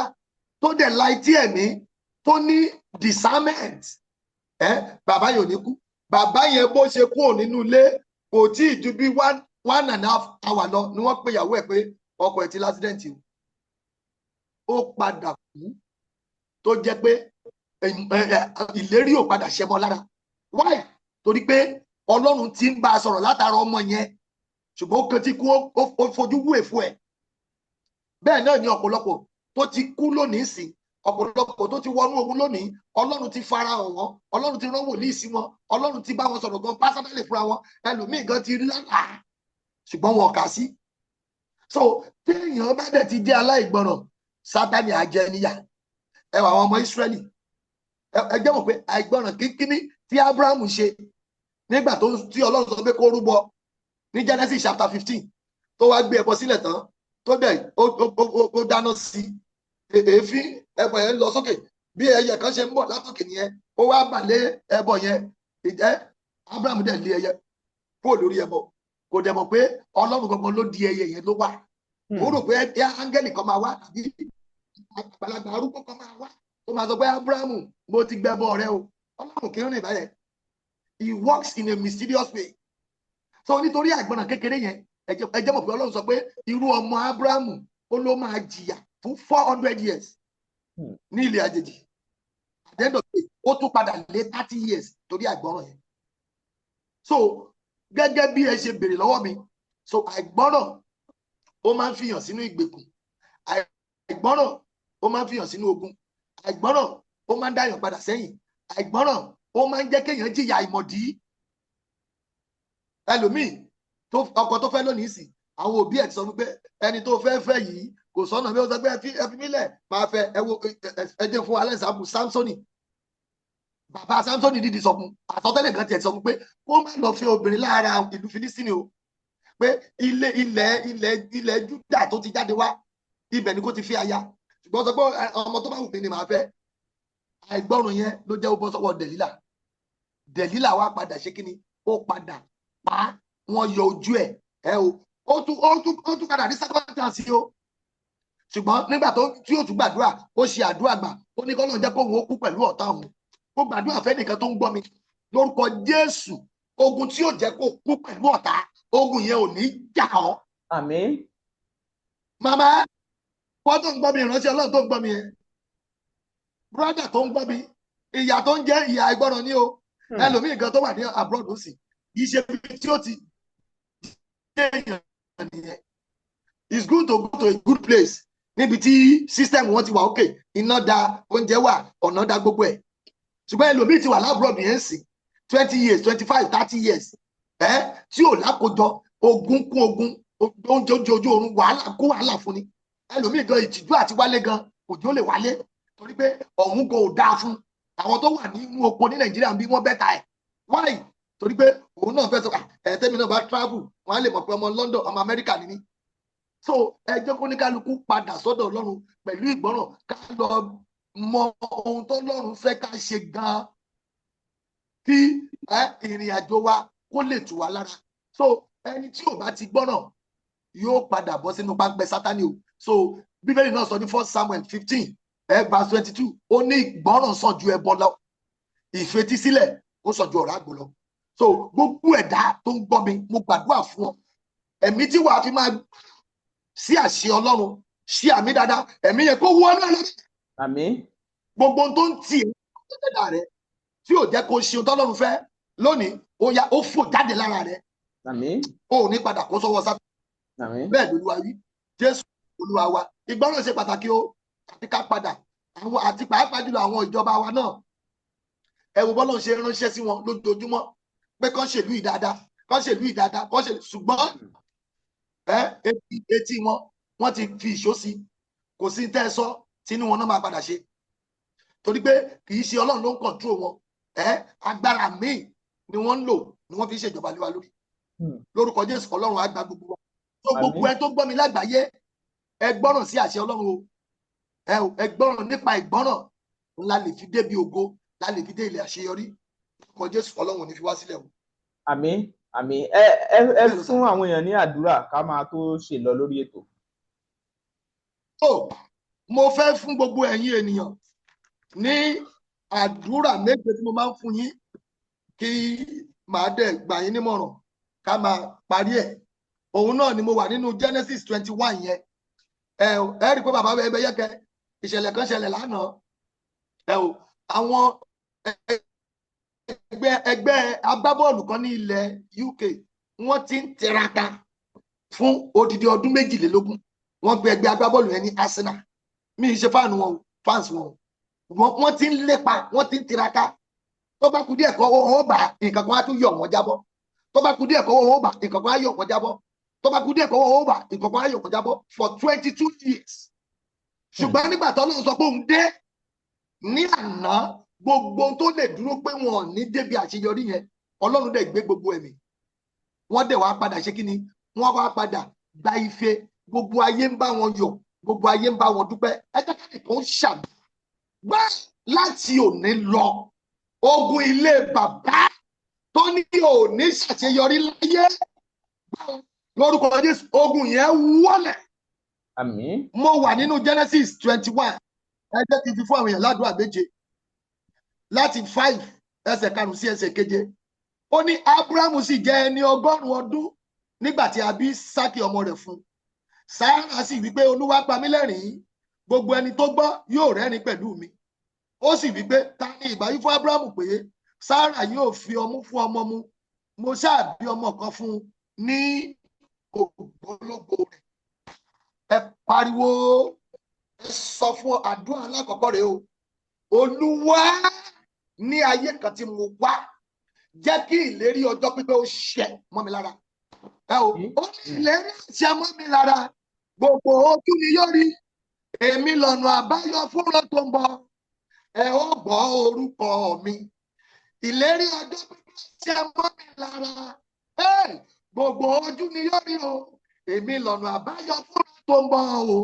tó dẹ̀ la etí ẹ̀mí, tó ní discernment ẹ, bàbá yẹn ò ní kú. Bàbá yẹn, bó ṣe kúrò nínú ilé, kò tí ì ju bí 1.5 hour lọ ni wọ́n pe ìyàwó ẹ̀ pé ọkọ ẹ̀ ti l'accident o. Ó padà kú, tó jẹ́ pé ìlérí ò padà ṣẹ mọ́ lára. Why? Torí pé Ọlọ́run ti ń bá a sọ̀rọ̀ látara ọmọ yẹn, ṣùgbọ́n ó kàn tí kú, ó fojú wú èfó ẹ̀. Bẹ́ẹ̀ náà ni ọ̀pọ̀lọpọ̀ tó ti kú lónìí sí, ọ̀pọ̀lọpọ̀ tó ti wọnú ogun lónìí. Ọlọ́run ti fara hàn wọ́n, Ọlọ́run ti rán wòlíì sí wọn, Ọlọ́run ti bá wọn sọ̀rọ̀ gan personally fúnra wọn. Ẹlòmíì gan ti rí lálàá, ṣùgbọ́n wọn kà sí. So téèyàn bá dẹ̀ ti jẹ́ aláìgbọràn, Sátani á jẹ níyà. Ẹ wà àwọn ọmọ Ísírẹ́lì, ẹ jẹ́ mọ̀ pé àìgbọràn kínkínní tí Abrahamu ṣe nígbà tó tí Ọlọ́run sọ pé kó rúbọ ní Genesis chapter 15, tó wá gbé ẹbọ sílẹ̀ tán, tó dẹ̀ ó dáná sí èéfín, ẹbọ yẹn ń lọ sókè, bí ẹyẹ kan ṣe ń bọ̀ látòkè nìyẹn, ó wá bà lé ẹbọ yẹn. Ìjẹ́ Abraham dẹ̀ lé ẹyẹ kúrò lórí ẹbọ. Kò dẹ̀ mọ̀ pé Ọlọ́run gangan ló di ẹyẹ yẹn ló wà. Ó rò pé áńgẹ́lì kan máa wá tàbí àgbàlagbà arúgbó kan máa wá tó máa sọ pé, "Abrahamu, mo ti gbẹbọ rẹ o." Ọlọ́run kì í rìn báyẹn. He works in a mysterious way. So nítorí àìgbọràn kékeré yẹn, ẹ jẹ́ mọ̀ pé Ọlọ́run sọ pé irú ọmọ Abrahamu, ó ló máa jìyà fún 400 years ní ilẹ̀ àjèjì. At the end of the day, ó tún padà lé 30 years torí àìgbọràn yẹn. So gẹ́gẹ́ bí ẹ ṣe béèrè lọ́wọ́ mi, so àìgbọràn, ó máa ń fìyàn sínú ìgbèkùn. Àìgbọràn, ó máa ń fìyàn sínú ogun. Àìgbọràn, ó máa ń dáyàn padà sẹ́yìn. Àìgbọràn, ó máa ń jẹ́ kéèyàn jìyà àìmọ̀dí. Ẹlòmíì tó ọkọ tó fẹ́ lónìí sí, àwọn òbí ẹ̀ ti sọ fún pé ẹni tó fẹ́ fẹ́ yìí kò sọ́nà bí ó sọ pé ẹ fi mí lẹ̀ máa fẹ́ ẹ. Wo, ẹ jẹ́ fún alẹ́sàbù Samsoni. Bàbá Samsoni dídì sọ fún, àsọtẹ́lẹ̀ kan tiẹ̀ sọ fún pé kó má lọ fẹ́ obìnrin lára ìlú Filistini o, pé ilé ilẹ̀ ilẹ̀ ilẹ̀ Júdà tó ti jáde wá, ibẹ̀ ni kó ti fi aya. Ṣùgbọ́n sọ pé ọmọ tó bá wù mí ni màá fẹ́. Àìgbọràn yẹn ló jẹ́ ó bọ́ sọ́wọ́ Dẹ̀lílà. Dẹ̀lílà wá padà ṣe kíni? Ó padà pa, wọ́n yọ ojú ẹ̀ ẹ o. Ó tún padà ní second chance o, ṣùgbọ́n nígbà tó tí ó tún gbàdúrà, ó ṣe àdúrà gbà, ó ní kọ́lọ́run jẹ́ kóun ó kú pẹ̀lú ọ̀tá òun. Ó gbàdúrà fẹ́nìkan tó ń gbọ́ mi lórúkọ Jésù, ogun tí yóò jẹ́ kó kú pẹ̀lú ọ̀tá, ogun yẹn ò ní jà ọ́. Àmín. Màmá wọ́n tó ń gbọ́ mi, ìránṣẹ́ Ọlọ́run tó ń gbọ́ mi yẹn, brother tó ń gbọ́ mi, ìyà tó ń jẹ́ ìyà àìgbọràn ni o. Ẹlòmíì gan tó wà ní abroad, ó sì kì í ṣe ibi tí ó ti jẹ́ èèyàn nìyẹn. It's good to go to a good place níbi tí system wọn ti wà okay, iná da, oúnjẹ wà, ọ̀nà da, gbogbo ẹ̀. Ṣùgbọ́n ẹlòmíì ti wà l'abroad yẹn sì 20 years, 25, 30 years ẹ tí ò lákòjọ. Ogun kún ogun, oúnjẹ oúnjẹ ojú oorun, wàhálà kó wàhálà fún ni. Ẹlòmíì gan, ìtìjú àti wálé gan òjò lè wálé, torí pé ọ̀hún kò dáa fún àwọn tó wà nínú oko ní Nàìjíríà bí wọ́n better ẹ̀. Why? Torí pé òun náà fẹ́ sọ ẹ̀, tẹ́mi náà bá travel, wọ́n á lè mọ̀ pé ọmọ London, ọmọ Amẹ́ríkà ni mí. So ẹ jẹ́ kó ní kálukú padà sọ́dọ̀ Ọlọ́run pẹ̀lú ìgbọ́ràn, ká lọ mọ ohun tó Ọlọ́run fẹ́ ká ṣe gan-an, kí ìrìn àjò wa kó lè tù wá lára. So ẹni tí ò bá ti gbọ́ràn yóò padà bọ́ sínú páńpẹ́ Sátánì o. So Bíbélì náà sọ ní First Samuel 15 verse 22, ó ní ìgbọ́ràn sàn ju ẹbọ lọ, ìfetísílẹ̀ ó sàn ju ọ̀rá àgbò lọ. So gbogbo ẹ̀dá tó ń gbọ́ mi, mo gbàdúrà fún ọ, ẹ̀mí tí wàá fi máa sí àṣẹ Ọlọ́run, sí àmì dáadáa, ẹ̀mí yẹn kó wọnú ẹ lọ́dún. Àmín. Gbogbo ohun tó ń tì í ẹ̀dá rẹ tí ò jẹ́ kó ṣe ohun tọ́lọ́run fẹ́ lónìí, ó yá, ó fò jáde lára rẹ. Àmín. Ó ò ní padà kó sọ́wọ́ sátá. Àmín. Bẹ́ẹ̀ lolúwa wí, Jésù Olúwa wa. Ìgbọràn ṣe pàtàkì o, àti ká padà àwọn àti pàápàá jùlọ àwọn ìjọba wa náà. Ẹ wo bọ́lá ń ṣe ránṣẹ́ sí wọn lójoojúmọ́ pé kán ṣèlú yìí dáadáa, kán ṣèlú yìí dáadáa, kán ṣèlú, ṣùgbọ́n ẹ etí wọn, wọ́n ti fi ìṣó sí. Kò sí tẹ́ ẹ sọ tínú wọn náà máa padà ṣe, torí pé kì í ṣe Ọlọ́run ló ń control wọn. Ẹ agbára míì ni wọ́n ń lò ni wọ́n fi ń ṣèjọba lé wa lórí. Lórúkọ Jésù, Ọlọ́run á gba gbogbo wa. Tó gbogbo ẹ tó gbọ́ mi lágbàáyé, ẹ gbọ́ràn sí àṣẹ Ọlọ́run o. Ẹ gbọ́ràn. Nípa ìgbọ́ràn la lè fi débi ògo, la lè fi dé ilẹ̀ àṣeyọrí. Kọ Jésù, Ọlọ́run ò ní fi wá sílẹ̀ o. Àmín, àmín. Ẹ fún àwọn èèyàn ní àdúrà ká máa tó ṣe lọ lórí ètò. Tó mo fẹ́ fún gbogbo ẹ̀yin ènìyàn ní àdúrà méje tí mo máa ń fún yín, kí màá dẹ̀ gbà yín nímọ̀ràn ká máa parí ẹ̀. Òun náà ni mo wà nínú Genesis 21 yẹn. Ẹ rí i pé bàbá ẹbẹ yẹkẹ ìṣẹ̀lẹ̀ kan ṣẹlẹ̀ lánàá. Ẹ o, àwọn ẹgbẹ́ agbábọ́ọ̀lù kan ní ilẹ̀ UK, wọ́n ti ń tiraka fún odidi ọdún 22. Wọ́n gbé ẹgbẹ́ agbábọ́ọ̀lù yẹn ní Arsenal. Mi ì ṣe fan wọn o, fans wọn o. Wọ́n ti ń lépa, wọ́n ti ń tiraka. Tó bá kú díẹ̀ kọ́ wọ́n bá nǹkan kan, á tún yọ̀ wọ́n jábọ́. Tó bá kú díẹ̀ kọ́ wọ́n bá nǹkan kan, á yọ̀ wọ́n jábọ́. Tó bá kú díẹ̀ kọ́ wọ́n bá nǹkan kan, á yọ̀ wọ́n jábọ́ for 22 years. Ṣùgbọ́n nígbà tó lóun sọ pé òun dé ní àná, gbogbo ohun tó lè dúró pé wọn ò ní débi àṣeyọrí yẹn, Ọlọ́run dẹ̀ gbé gbogbo ẹ̀mí wọ́n dẹ̀ wá padà ṣe kí ni, wọ́n wá padà gba ife. Gbogbo ayé ń bá wọn yọ̀, gbogbo ayé ń bá wọn dúpẹ́. Ẹ jẹ́ káàdì tó ń ṣàmì gbá láti òní lọ, ogun ilé bàbá tó ní òní ṣàṣeyọrí láyé, lórúkọ Jésù, ogun yẹn wọlẹ̀. Àmín. Mo wà nínú Genesis 21. Ẹ jẹ́ kí n fi fún àwọn èèyàn ládùúgbò méje láti 5, ẹsẹ̀ 5 sí ẹsẹ̀ 7. Ó ní Abrahamu sì jẹ́ ẹni 100 ọdún nígbà tí a bí Sákì ọmọ rẹ̀ fún. Sáárà sì wí pé, "Olúwa pa mí lẹ́rìn-ín, gbogbo ẹni tó gbọ́ yóò rẹ́rìn pẹ̀lú mi." Ó sì wí pé, "Ta ni ìbá wí fún Abrahamu pé Sáárà yóò fi ọmú fún ọmọ mu? Mo ṣáà bí ọmọ kan fún un ní ògbólógbò rẹ̀." Ẹ pariwo, ẹ sọ fún àdúrà alákọ̀ọ́kọ́ rẹ̀ o. Olúwa, ní ayé kan tí mo wá, jẹ́ kí ìlérí ọjọ́ pípẹ́ ó ṣẹ mọ́ mi lára. Ẹ o, ó ní ìlérí ṣẹ mọ́ mi lára, gbogbo ojú ni yóò rí, èmi lọ́nà àbáyọ fúnra tó ń bọ̀, ẹ ó gbọ́ orúkọ mi. Ìlérí ọjọ́ pípẹ́ ṣẹ mọ́ mi lára, gbogbo ojú ni yóò rí o, èmi lọ́nà àbáyọ fúnra tó ń bọ̀ o,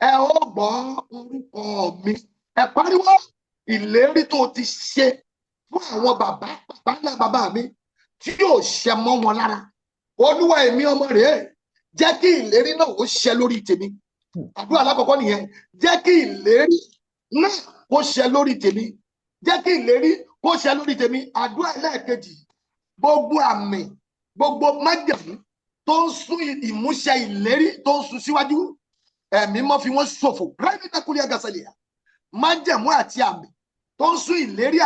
ẹ ó gbọ́ orúkọ mi. Ẹ pariwo, ìlérí tó ti ṣe fún àwọn bàbá bàbá ńlá bàbá mi tí yóò ṣẹ mọ́ wọn lára, Olúwa, èmi ọmọ rẹ̀, jẹ́ kí ìlérí náà ó ṣẹ lórí tèmi. Àdúrà alákọ̀ọ́kọ́ nìyẹn. Jẹ́ kí ìlérí náà kó ṣẹ lórí tèmi, jẹ́ kí ìlérí kó ṣẹ lórí tèmi. Àdúrà ẹlẹ́ẹ̀kejì, gbogbo àmì, gbogbo májẹ̀mú tó ń sún ìmúṣẹ ìlérí, tó ń sún síwájú, Ẹ̀mí mọ́ fi wọ́n ṣòfò. Rẹ́mídàkúlẹ̀ àgàsẹ̀lẹ̀, májẹ̀mú àti àmì tó ń sún ìlérí,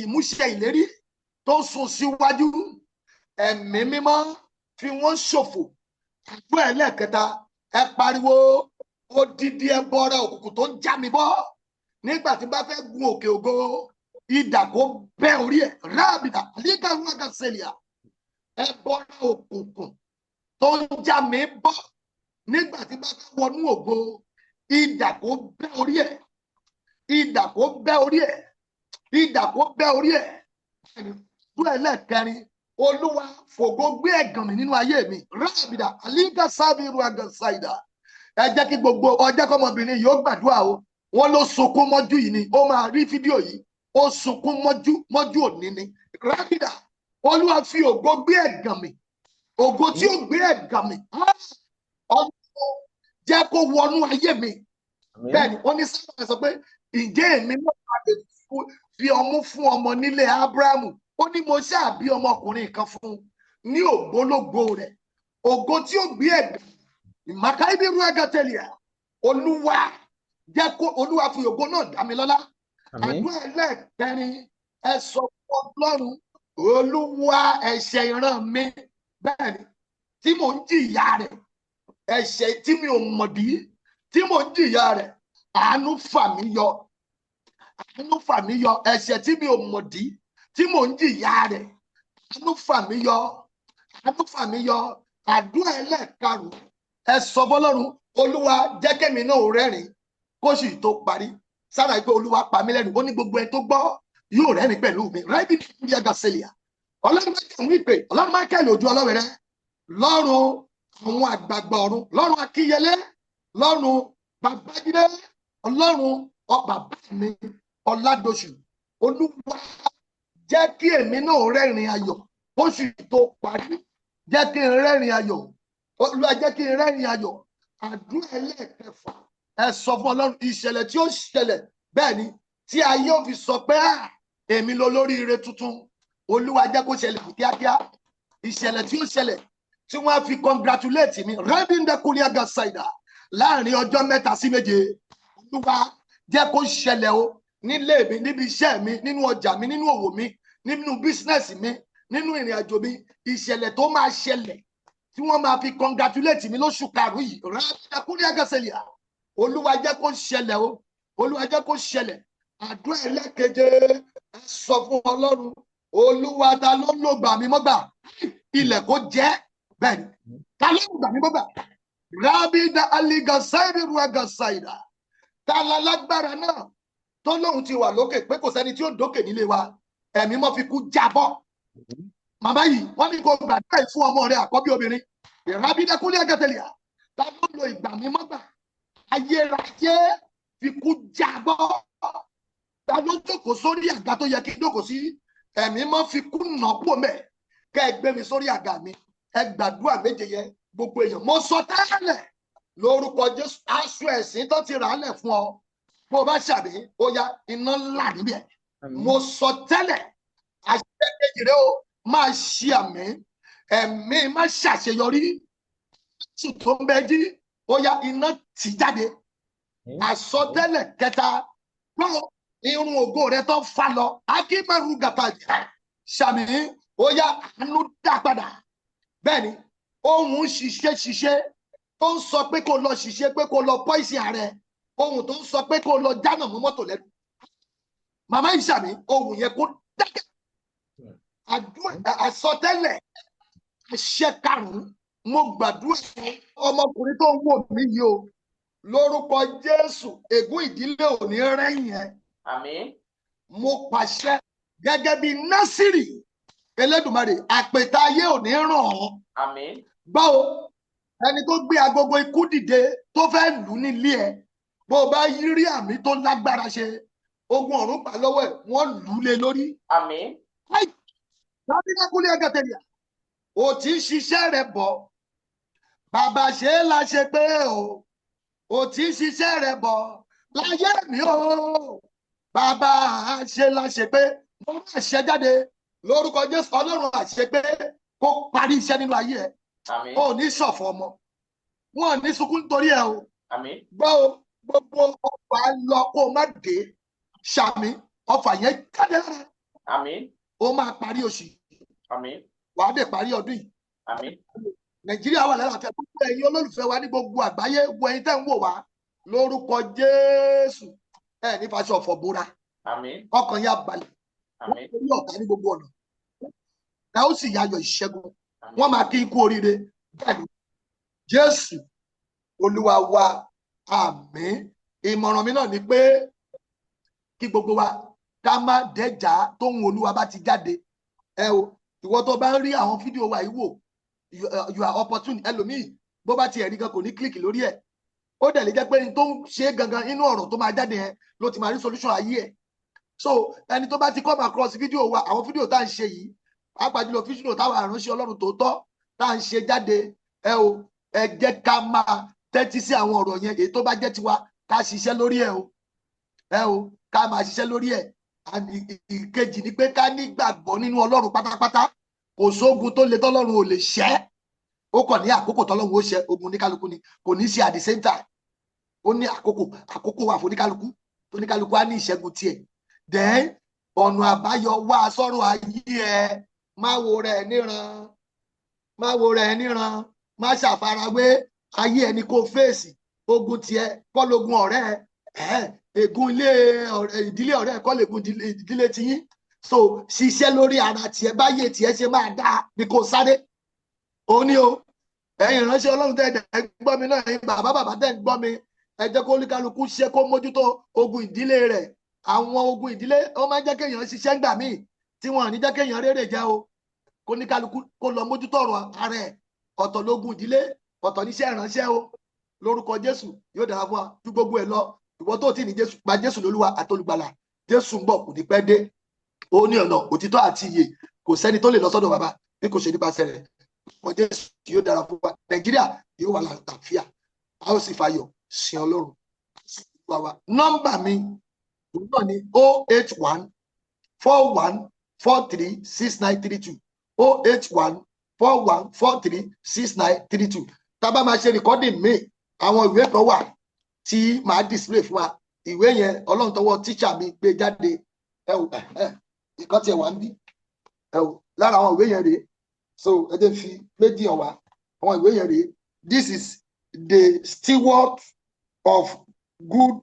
ìmúṣẹ ìlérí tó ń sún síwájú, Ẹ̀mí Mímọ́ fi wọ́n ṣòfò. Àdúrà ẹlẹ́ẹ̀kẹta, ẹ pariwo, odidi ẹbọra òkùnkùn tó ń já mi bọ́ nígbà tí bá fẹ́ gun òkè ògo, idà kó bẹ́ orí ẹ̀. Rábìdà àlíkàwágàsẹ̀lẹ̀, ẹbọra òkùnkùn tó ń já mi bọ́ nígbà tí bá fẹ́ wọnú ògo, idà kó bẹ́ orí ẹ̀, idà kó bẹ́ orí ẹ̀, idà kó bẹ́ orí ẹ̀. Àdúrà ẹlẹ́ẹ̀kẹrin, Olúwa, fògo gbé ẹ̀gàn mi nínú ayé mi. Rábìdà àlíkà sábìrù àgànsáìdà. Ẹ jẹ́ kí gbogbo ọjọ́ kọ́mọbìnrin yìí ó gbàdúrà o. Wọ́n ló sunkún mọ́jú yìí ni, ó máa rí fídíò yìí, ó sunkún mọ́jú mọ́jú òní ni. Rábìdà, Olúwa fi ògo gbé ẹ̀gàn mi. Ògo tí ó gbé ẹ̀gàn mi, Ọlọ́run, jẹ́ kó wọnú ayé mi. Bẹ́ẹ̀ ni wọ́n ní sábà sọ pé, "Ǹjẹ́ èmi náà máa lè fi ọmú fún ọmọ nílé Ábúráhámù?" Ó ní, "Mo ṣáà bí ọmọkùnrin kan fún un ní ògbólógbò rẹ̀." Ògo tí ó gbé ẹ̀gàn ìmàkàíbí rú ẹgẹtẹlìà, Olúwa, jẹ́ kó, Olúwa fi ògo náà dá mi lọ́lá. Àdúrà ẹlẹ́ẹ̀kẹrin, ẹ sọ fún Ọlọ́run, Olúwa, ẹ̀ṣẹ̀ ìran mi, bẹ́ẹ̀ ni, tí mò ń jìyà rẹ̀, ẹ̀ṣẹ̀ tí mi ò mọ̀dí tí mò ń jìyà rẹ̀, àánú fà mí yọ, àánú fà mí yọ. Ẹ̀ṣẹ̀ tí mi ò mọ̀dí tí mò ń jìyà rẹ̀, àánú fà mí yọ, àánú fà mí yọ. Àdúrà ẹlẹ́ẹ̀karùn-ún, ẹ sọ fọ́lọ́run, Olúwa, jẹ́ kẹ́mi náà rẹ́rìn kóṣù tó parí. Sára pé Olúwa pa mí lẹ́rìn, ó ní gbogbo ẹni tó gbọ́ yóò rẹ́rìn pẹ̀lú mi. Rẹ́bí ní ẹ̀gà sẹ́lìà. Ọlọ́run máa kẹ́lù ìpè, Ọlọ́run máa kẹ́lù ojú ọlọ́wẹ̀rẹ́ lọ́run. Àwọn àgbààgbà ọ̀run, lọ́run Akínyẹlé, lọ́run Babájídé, Ọlọ́run bàbá mi Ọládọ̀ṣù, Olúwa jẹ́ kí èmi náà rẹ́rìn ayọ̀ oṣù tó parí. Jẹ́ kí n rẹ́rìn ayọ̀, Olúwa, jẹ́ kí n rẹ́rìn ayọ̀. Àdúrà ẹlẹ́ẹ̀kẹfà, ẹ sọ fún Ọlọ́run ìṣẹ̀lẹ̀ tí ó ṣẹlẹ̀, bẹ́ẹ̀ ni, tí ayé ò fi sọ pé, "Ah, èmi lọ lórí ire tuntun." Olúwa, jẹ́ kó ṣẹlẹ̀ kíákíá. Ìṣẹ̀lẹ̀ tí ó ṣẹlẹ̀ tí wọ́n á fi congratulate mi rẹ́bíndẹ́kùnrin agasaida láàrin ọjọ́ 3 sí 7, Olúwa jẹ́ kó ṣẹlẹ̀ o, nílé mi, níbi iṣẹ́ mi, nínú ọjà mi, nínú òwò mi, nínú business mi, nínú ìrìn àjò mi. Ìṣẹ̀lẹ̀ tó máa ṣẹlẹ̀ tí wọ́n máa fi congratulate mi lóṣù karùn-ún yìí, rẹ́bíndẹ́kùnrin agasaida, Olúwa jẹ́ kó ṣẹlẹ̀ o, Olúwa jẹ́ kó ṣẹlẹ̀. Àdúrà ẹlẹ́keje, ẹ sọ fún Ọlọ́run: Olúwa, ta ló lò gbà mí mọ́gbà? Ilẹ̀ kó jẹ́. Bẹ́ẹ̀ ni, ta ló lò gbà mí mọ́gbà? Rábìdà aligasaidi ruagasaida, ta la lágbára náà tó lóun ti wà lókè pé kò sẹ́ni tí ó dókè nílé wa? Ẹ̀mí mọ́ fi kú jábọ́. Màmá yìí, wọ́n ní kó gbàdúrà yìí fún ọmọ rẹ̀ àkọ́bí obìnrin. Ìrábídẹ́kúnlé ẹgẹtẹlíà, ta ló lo ìgbà mi mọ́gbà? Ayérayé, fi kú jábọ́. Ta ló jókòó sórí àga tó yẹ kí n jókòó sí? Ẹ̀mí mọ́ fi kú nà kú mẹ́, kẹ́ ẹ gbé mi sórí àga mi. Ẹ gbàdúrà méje yẹn, gbogbo èèyàn. Mo sọ tẹ́lẹ̀ lórúkọ Jésù, aṣọ ẹ̀sìn tó ti rà á lẹ̀ fún ọ, bó o bá ṣàbí, ó yá, iná ńlá níbẹ̀. Mo sọ tẹ́lẹ̀, àṣẹ kejì rẹ o, máa ṣe àmì. Ẹ̀mí má ṣàṣeyọrí sì tó ń bẹ jí, ó yá, iná tì jáde. Àsọtẹ́lẹ̀ kẹta gbọ́, irun ògo rẹ tó fa lọ, akímaru gàtà, ṣàmì, ó yá, àánú dá padà. Bẹ́ẹ̀ ni, ohun ṣiṣẹ́ ṣiṣẹ́ tó ń sọ pé kó lọ ṣiṣẹ́, pé kó lọ pọ́ìsì ààrẹ, ohun tó ń sọ pé kó lọ jánà mọ́ mọ́tò lẹ́nu, màmá ìṣàmì, ohun yẹn kó dákẹ́. Àdúrà àsọtẹ́lẹ̀ àṣẹ karùnún, mo gbàdúrà fún ọmọkùnrin tó ń wò mí yìí o, lórúkọ Jésù, ègún ìdílé ò ní rẹ́yìn ẹ. Àmín. Mo pàṣẹ gẹ́gẹ́ bí Násìrì Elédùmarè, àpèta ayé ò ní ràn ọ́. Àmín. Báwo ẹni tó gbé agogo ikú dìde tó fẹ́ lù nílé ẹ, bó o bá rí àmì tó lágbára ṣe, ogun ọ̀run pa lọ́wọ́ ẹ̀, wọ́n lù ú lé lórí. Àmín. Lábínákúlé ẹgẹtẹlẹ, ò tí ń ṣiṣẹ́ rẹ̀ bọ̀, bàbá ṣe é la ṣe pé o ò tí ń ṣiṣẹ́ rẹ̀ bọ̀ láyé mi o, bàbá ṣe la ṣe pé. Mo máa ṣe jáde lórúkọ Jésù, Ọlọ́run àṣẹ pé kó parí iṣẹ́ nínú ayé ẹ. Àmín. O ò ní ṣọ̀fọ̀ ọmọ, wọn ò ní sunkún nítorí ẹ o. Àmín. Gbọ́ o, gbogbo ọfà lọ kó o má dé, ṣàmì, ọfà yẹn jáde lára. Àmín. O máa parí oṣù yìí, Àmín. wàá dẹ̀ parí ọdún yìí. Àmín. Nàìjíríà wà lálàáfíà. Gbogbo ẹ̀yin olólùfẹ́ wa ní gbogbo àgbáyé, gbogbo ẹ̀yin tẹ́ ń wò wá, lórúkọ Jésù, ẹ ní faṣọ ọ̀fọ̀ bóra. Àmín. Ọkàn yà balẹ̀. Àmín. Orí ọ̀tá ní gbogbo ọ̀nà, ẹ ó sì yayọ̀ ìṣẹ́gun. Àmín. Wọ́n máa kí ikú oríire. Bẹ́ẹ̀ ni, Jésù Olúwa wa, àmín. Ìmọ̀ràn mi náà ni pé kí gbogbo wa ká má dẹ́jà tóhun Olúwa bá ti jáde. Ẹ o, ìwọ tó bá ń rí àwọn fídíò wa yìí wò, you are opportune. Ẹlòmíì, bó bá tiẹ̀ rí gan, kò ní click lórí ẹ̀. Ó dẹ̀ lè jẹ́ pé ní tó ń ṣe é gangan, inú ọ̀rọ̀ tó máa jáde yẹn ló ti máa rí solution ayé ẹ̀. So ẹni tó bá ti come across fídíò wa, àwọn fídíò tá à ń ṣe yìí, pàápàá jùlọ fídíò táwọn àránṣẹ́ Ọlọ́run tòótọ́ tá à ń ṣe jáde, ẹ o, ẹ jẹ́ ká máa tẹ́tí sí àwọn ọ̀rọ̀ yẹn. Èyí tó bá jẹ́ tiwa, ká ṣiṣẹ́ lórí ẹ̀ o. Ẹ o, ká máa ṣiṣẹ́ lórí ẹ̀. And ìkejì ni pé ká nígbàgbọ́ nínú Ọlọ́run pátápátá. Kò sógun tó le tọ́lọ́run ò lè ṣẹ́. Ó kàn ní àkókò tọ́lọ́run ó ṣe ogun oníkálukú ni, kò ní ṣe at the same time. Ó ní àkókò, àkókò wà fún oníkálukú, oníkálukú á ní ìṣẹ́gun tiẹ̀. Then ọ̀nà àbáyọ wá sọ́rọ̀ ayé ẹ. Má wo rẹ̀ níran, má wo rẹ̀ níran, má ṣàfarawé ayé ẹni. Kó fèsì ogun tiẹ̀ kọ́ lógun ọ̀rẹ́ ẹ, ègún ilé ọ̀rẹ́, ìdílé ọ̀rẹ́ ẹ kọ́ lègún ìdílé tiyín. So ṣiṣẹ́ lórí ara tiẹ̀, báyé tiẹ̀ ṣe máa dáa ni kò sáré. Òun ni o. Ẹ̀yin ìránṣẹ́ Ọlọ́run tẹ́ ẹ gbọ́ mi náà, ẹ̀yin bàbá bàbá tẹ́ ń gbọ́ mi, ẹ jẹ́ kó oníkálukú ṣe kó mójútó ogun ìdílé rẹ̀. Àwọn ogun ìdílé, ó máa ń jẹ́ kéèyàn ṣiṣẹ́ ńgbà míì tí wọn ò ní jẹ́ kéèyàn rérè jẹ́ o. Kó oníkálukú kó lọ mójútó ọ̀rọ̀ ara ẹ̀. Ọ̀tọ̀ lógún ìdílé, ọ̀tọ̀ níṣẹ́ ìránṣẹ́ o. Lórúkọ Jésù, yóò dára fún wa ju gbogbo ẹ̀ lọ. Ìwọ tó ti ní Jésù, gba Jésù lólúwa àtolùgbàlà. Jésù ń bọ̀, kò ní pẹ́ dé. Ó ní ọ̀nà òtítọ́ àti ìyè. Kò sẹ́ni tó lè lọ sọ́dọ̀ bàbá bí kò ṣe nípasẹ̀ rẹ̀. Lórúkọ Jésù, yóò dára fún wa. Nàìjíríà yóò wà láàfíà, a ó sì fayọ̀ sin Ọlọ́run wa. Nọ́mbà mi òun náà ni 08141436932, 08141436932. Tá a bá máa ṣe recording míì, àwọn ìwé kan wà tí màá display fún wa. Ìwé yẹn, Ọlọ́run tọwọ́ tíṣà mi gbé jáde. Ẹ ò ẹ ìkan tiẹ̀ wà ń bí. Ẹ ò lára àwọn ìwé yẹn rèé. So ẹ jẹ́ fi méjì hàn wá. Àwọn ìwé yẹn rèé. This is The Steward of Good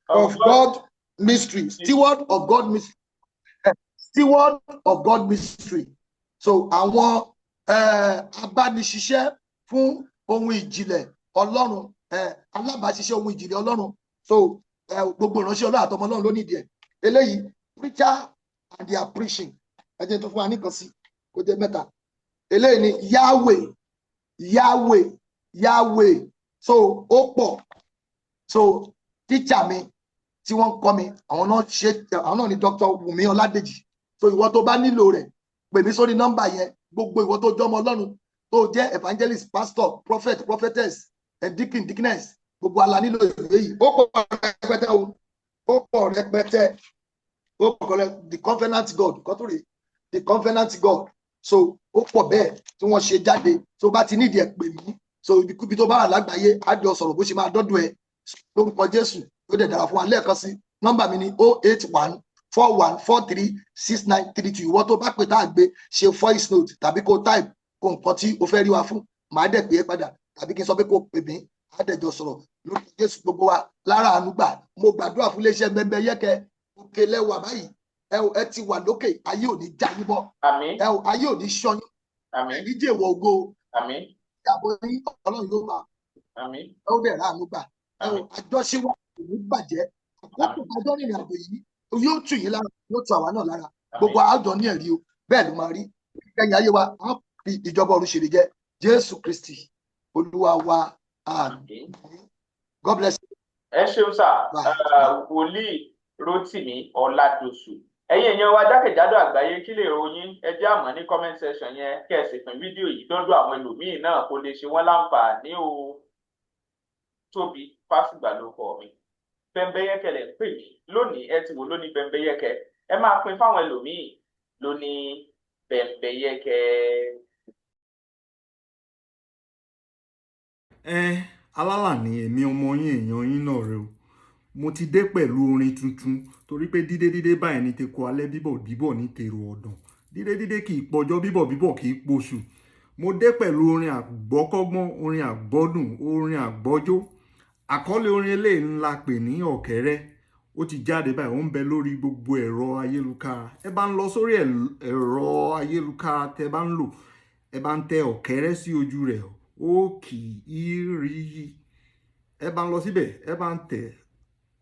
of God Mystery, Steward of God Mystery, Steward of God Mystery. So àwọn abániṣiṣẹ́ fún ohun ìjìnlẹ̀ Ọlọ́run, alábàáṣiṣẹ́ ohun ìjìnlẹ̀ Ọlọ́run. So gbogbo ìránṣẹ́ Ọlọ́run àtọmọ Ọlọ́run ló nídìí ẹ̀. Eléyìí, Preacher and Their Preaching. Ẹ jẹ́ tó fún wa nìkan sí kó jẹ́ mẹ́ta. Eléyìí ni Yahweh, Yahweh, Yahweh. So ó pọ̀. So teacher mi tí wọ́n ń kọ́ mi, àwọn náà ṣe, àwọn náà ni Dr. Wùmí Ọládèjì. So ìwọ tó bá nílò rẹ̀, pè mí sórí nọ́mbà yẹn. Gbogbo ìwọ tó jọmọ Ọlọ́run, tó jẹ́ evangelist, pastor, prophet, prophetess and deacon, deaconess, gbogbo ala nílò ìwé yìí. Ó pọ̀ rẹpẹtẹ o, ó pọ̀ rẹpẹtẹ, ó pọ̀ rẹpẹtẹ. The Covenant God kọ́tùrì, The Covenant God. So ó pọ̀ bẹ́ẹ̀ tí wọ́n ṣe jáde. Tó bá ti nídìí ẹ̀, pè mí. So ibikúbi tó bá wà lágbàáyé, á jọ sọ̀rọ̀ bó ṣe máa dọ́dọ̀ ẹ. Lórúkọ Jésù, ó dẹ̀ dára fún wa. Lẹ́ẹ̀kan sí, nọ́mbà mi ni 08141436932. Ìwọ tó bá pè tá a gbé, ṣe voice note tàbí kó type kó nǹkan tí o fẹ́ rí wa fún, màá dẹ̀ pè é padà, tàbí kí n sọ pé kó pè mí, á dẹ̀ jọ sọ̀rọ̀. Lórúkọ Jésù, gbogbo wa lára àánú gbà. Mo gbàdúrà fún iléeṣẹ́ Bẹ́ńbẹ́yẹ́kẹ́. Òkè lẹ́wà báyìí. Ẹ ò, ẹ ti wà lókè, ayé ò ní já yín bọ́. Àmín. Ẹ ò, ayé ò ní ṣọyún. Àmín. Ní jèwọ̀ ògo. Àmín. Ìyàbọ̀ yín, Ọlọ́run yóò máa Àmín. ẹ ó dẹ̀ ráàánú gbà. Ẹ ò Àmín. àjọṣe wa kò ní bàjẹ́. Àkókò àjọ rìnrìn àjò yìí yóò tù yín lára, yóò tù àwa náà lára. Gbogbo àjọ ní ẹ̀rí o, bẹ́ẹ̀ ló máa rí. Kẹ́yìn ayé wa á fi ìjọba ọ̀run ṣèrè jẹ́. Jésù Kristi Olúwa wa, àmín. God bless you. Ẹ ṣeun sà. Bye. Wòlíì Rótìmí Ọládọ̀sù, ẹ̀yin èèyàn wa jákèjádò àgbáyé, kí lè ròyìn? Ẹ jẹ́ àmọ́ ní comment section yẹn, kẹ́ ẹ sì pín fídíò yìí dọ́dọ̀ àwọn ẹlòmíín náà kó lè ṣe wọ́n láǹfààní o. Tóbi Fásùgbà ló kọ mi. Bẹ́ńbẹ́yẹ́kẹ́ lẹ̀ ń pè mí lónìí. Ẹ ti wò lónìí Bẹ́ńbẹ́yẹ́kẹ́, ẹ máa pín fáwọn ẹlòmíín lónìí Bẹ́ńbẹ́yẹ́kẹ́. Ẹ alálàní, èmi ọmọ yín, èèyàn yín náà rẹ o. Mo ti dé pẹ̀lú orin tuntun, torí pé dídé dídé báyìí ní teku alẹ́, bíbọ̀ bíbọ̀ ní tèrò ọ̀dàn, dídé dídé kì í pọjọ́, bíbọ̀ bíbọ̀ kì í poṣù. Mo dé pẹ̀lú orin àgbọ́kọ́gbọ́n, orin àgbọ́dùn, orin àgbọ́jó. Àkọlé orin eléyìí ńlá pè ní Ọ̀kẹ́rẹ́. Ó ti jáde báyìí, ó ń bẹ lórí gbogbo ẹ̀rọ ayélukára. Ẹ bá ń lọ sórí ẹ̀rọ ayélukára tẹ bá ń lò, ẹ bá ń tẹ Ọ̀kẹ́rẹ́ sí ojú rẹ̀, ó kì í rí yí. Ẹ bá ń lọ síbẹ̀, ẹ bá ń tẹ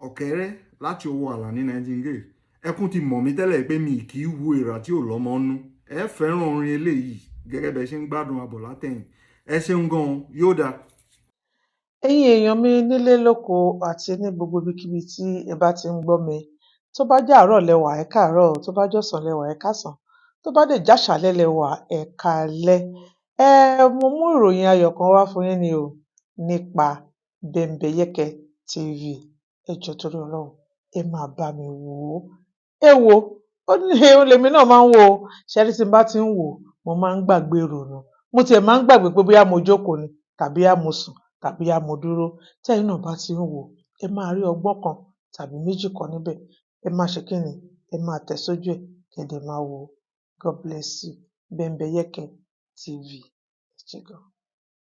Ọ̀kẹ́rẹ́ láti ọwọ́ Àlàní Nightingale. Ẹkún ti mọ̀ mí tẹ́lẹ̀ pé mi kì í wo èrà tí ò lọ́mọ nú. Ẹ fẹ́ràn orin eléyìí gẹ́gẹ́ bẹ́ ṣe ń gbádùn abọ̀ látẹ̀yìn. Ẹ ṣeun gan-an, yóò dáa. Ẹ̀yin èèyàn mi nílé lóko àti ní gbogbo ibikíbi tí ẹ bá ti ń gbọ́ mi, tó bá jẹ́ àárọ̀ lẹ wà, ẹ káàárọ̀ o, tó bá jọ̀sán lẹ wà, ẹ káàsán, tó bá dẹ̀ jáṣàálẹ́ lẹ wà, ẹ káalẹ́. Mo mú ìròyìn ayọ̀ kan wá fún yín ni o nípa Bẹ́ńbẹ́yẹ́kẹ́ TV. Ẹ jọ̀ọ́, torí Ọlọ́run, ẹ máa bá mi wò ó. Ẹ wò ó ní lèmi náà máa ń wò ó. Ṣé ẹ rí, tí n bá ti ń wò ó, mo máa ń gbàgbé ìrònú. Mo tiẹ̀ máa ń gbàgbé pé bóyá mo jókòó ni tàbí bóyá mo sùn tàbí bóyá mo dúró. Tẹ́yin náà bá ti ń wò ó, ẹ máa rí ọgbọ́n kan tàbí méjì kan níbẹ̀. Ẹ máa ṣe kí ni? Ẹ máa tẹ̀ sójú ẹ̀, kẹ́ dẹ̀ máa wò ó. God bless you. Bẹ́ńbẹ́yẹ́kẹ́ TV. Ẹ ṣé gan.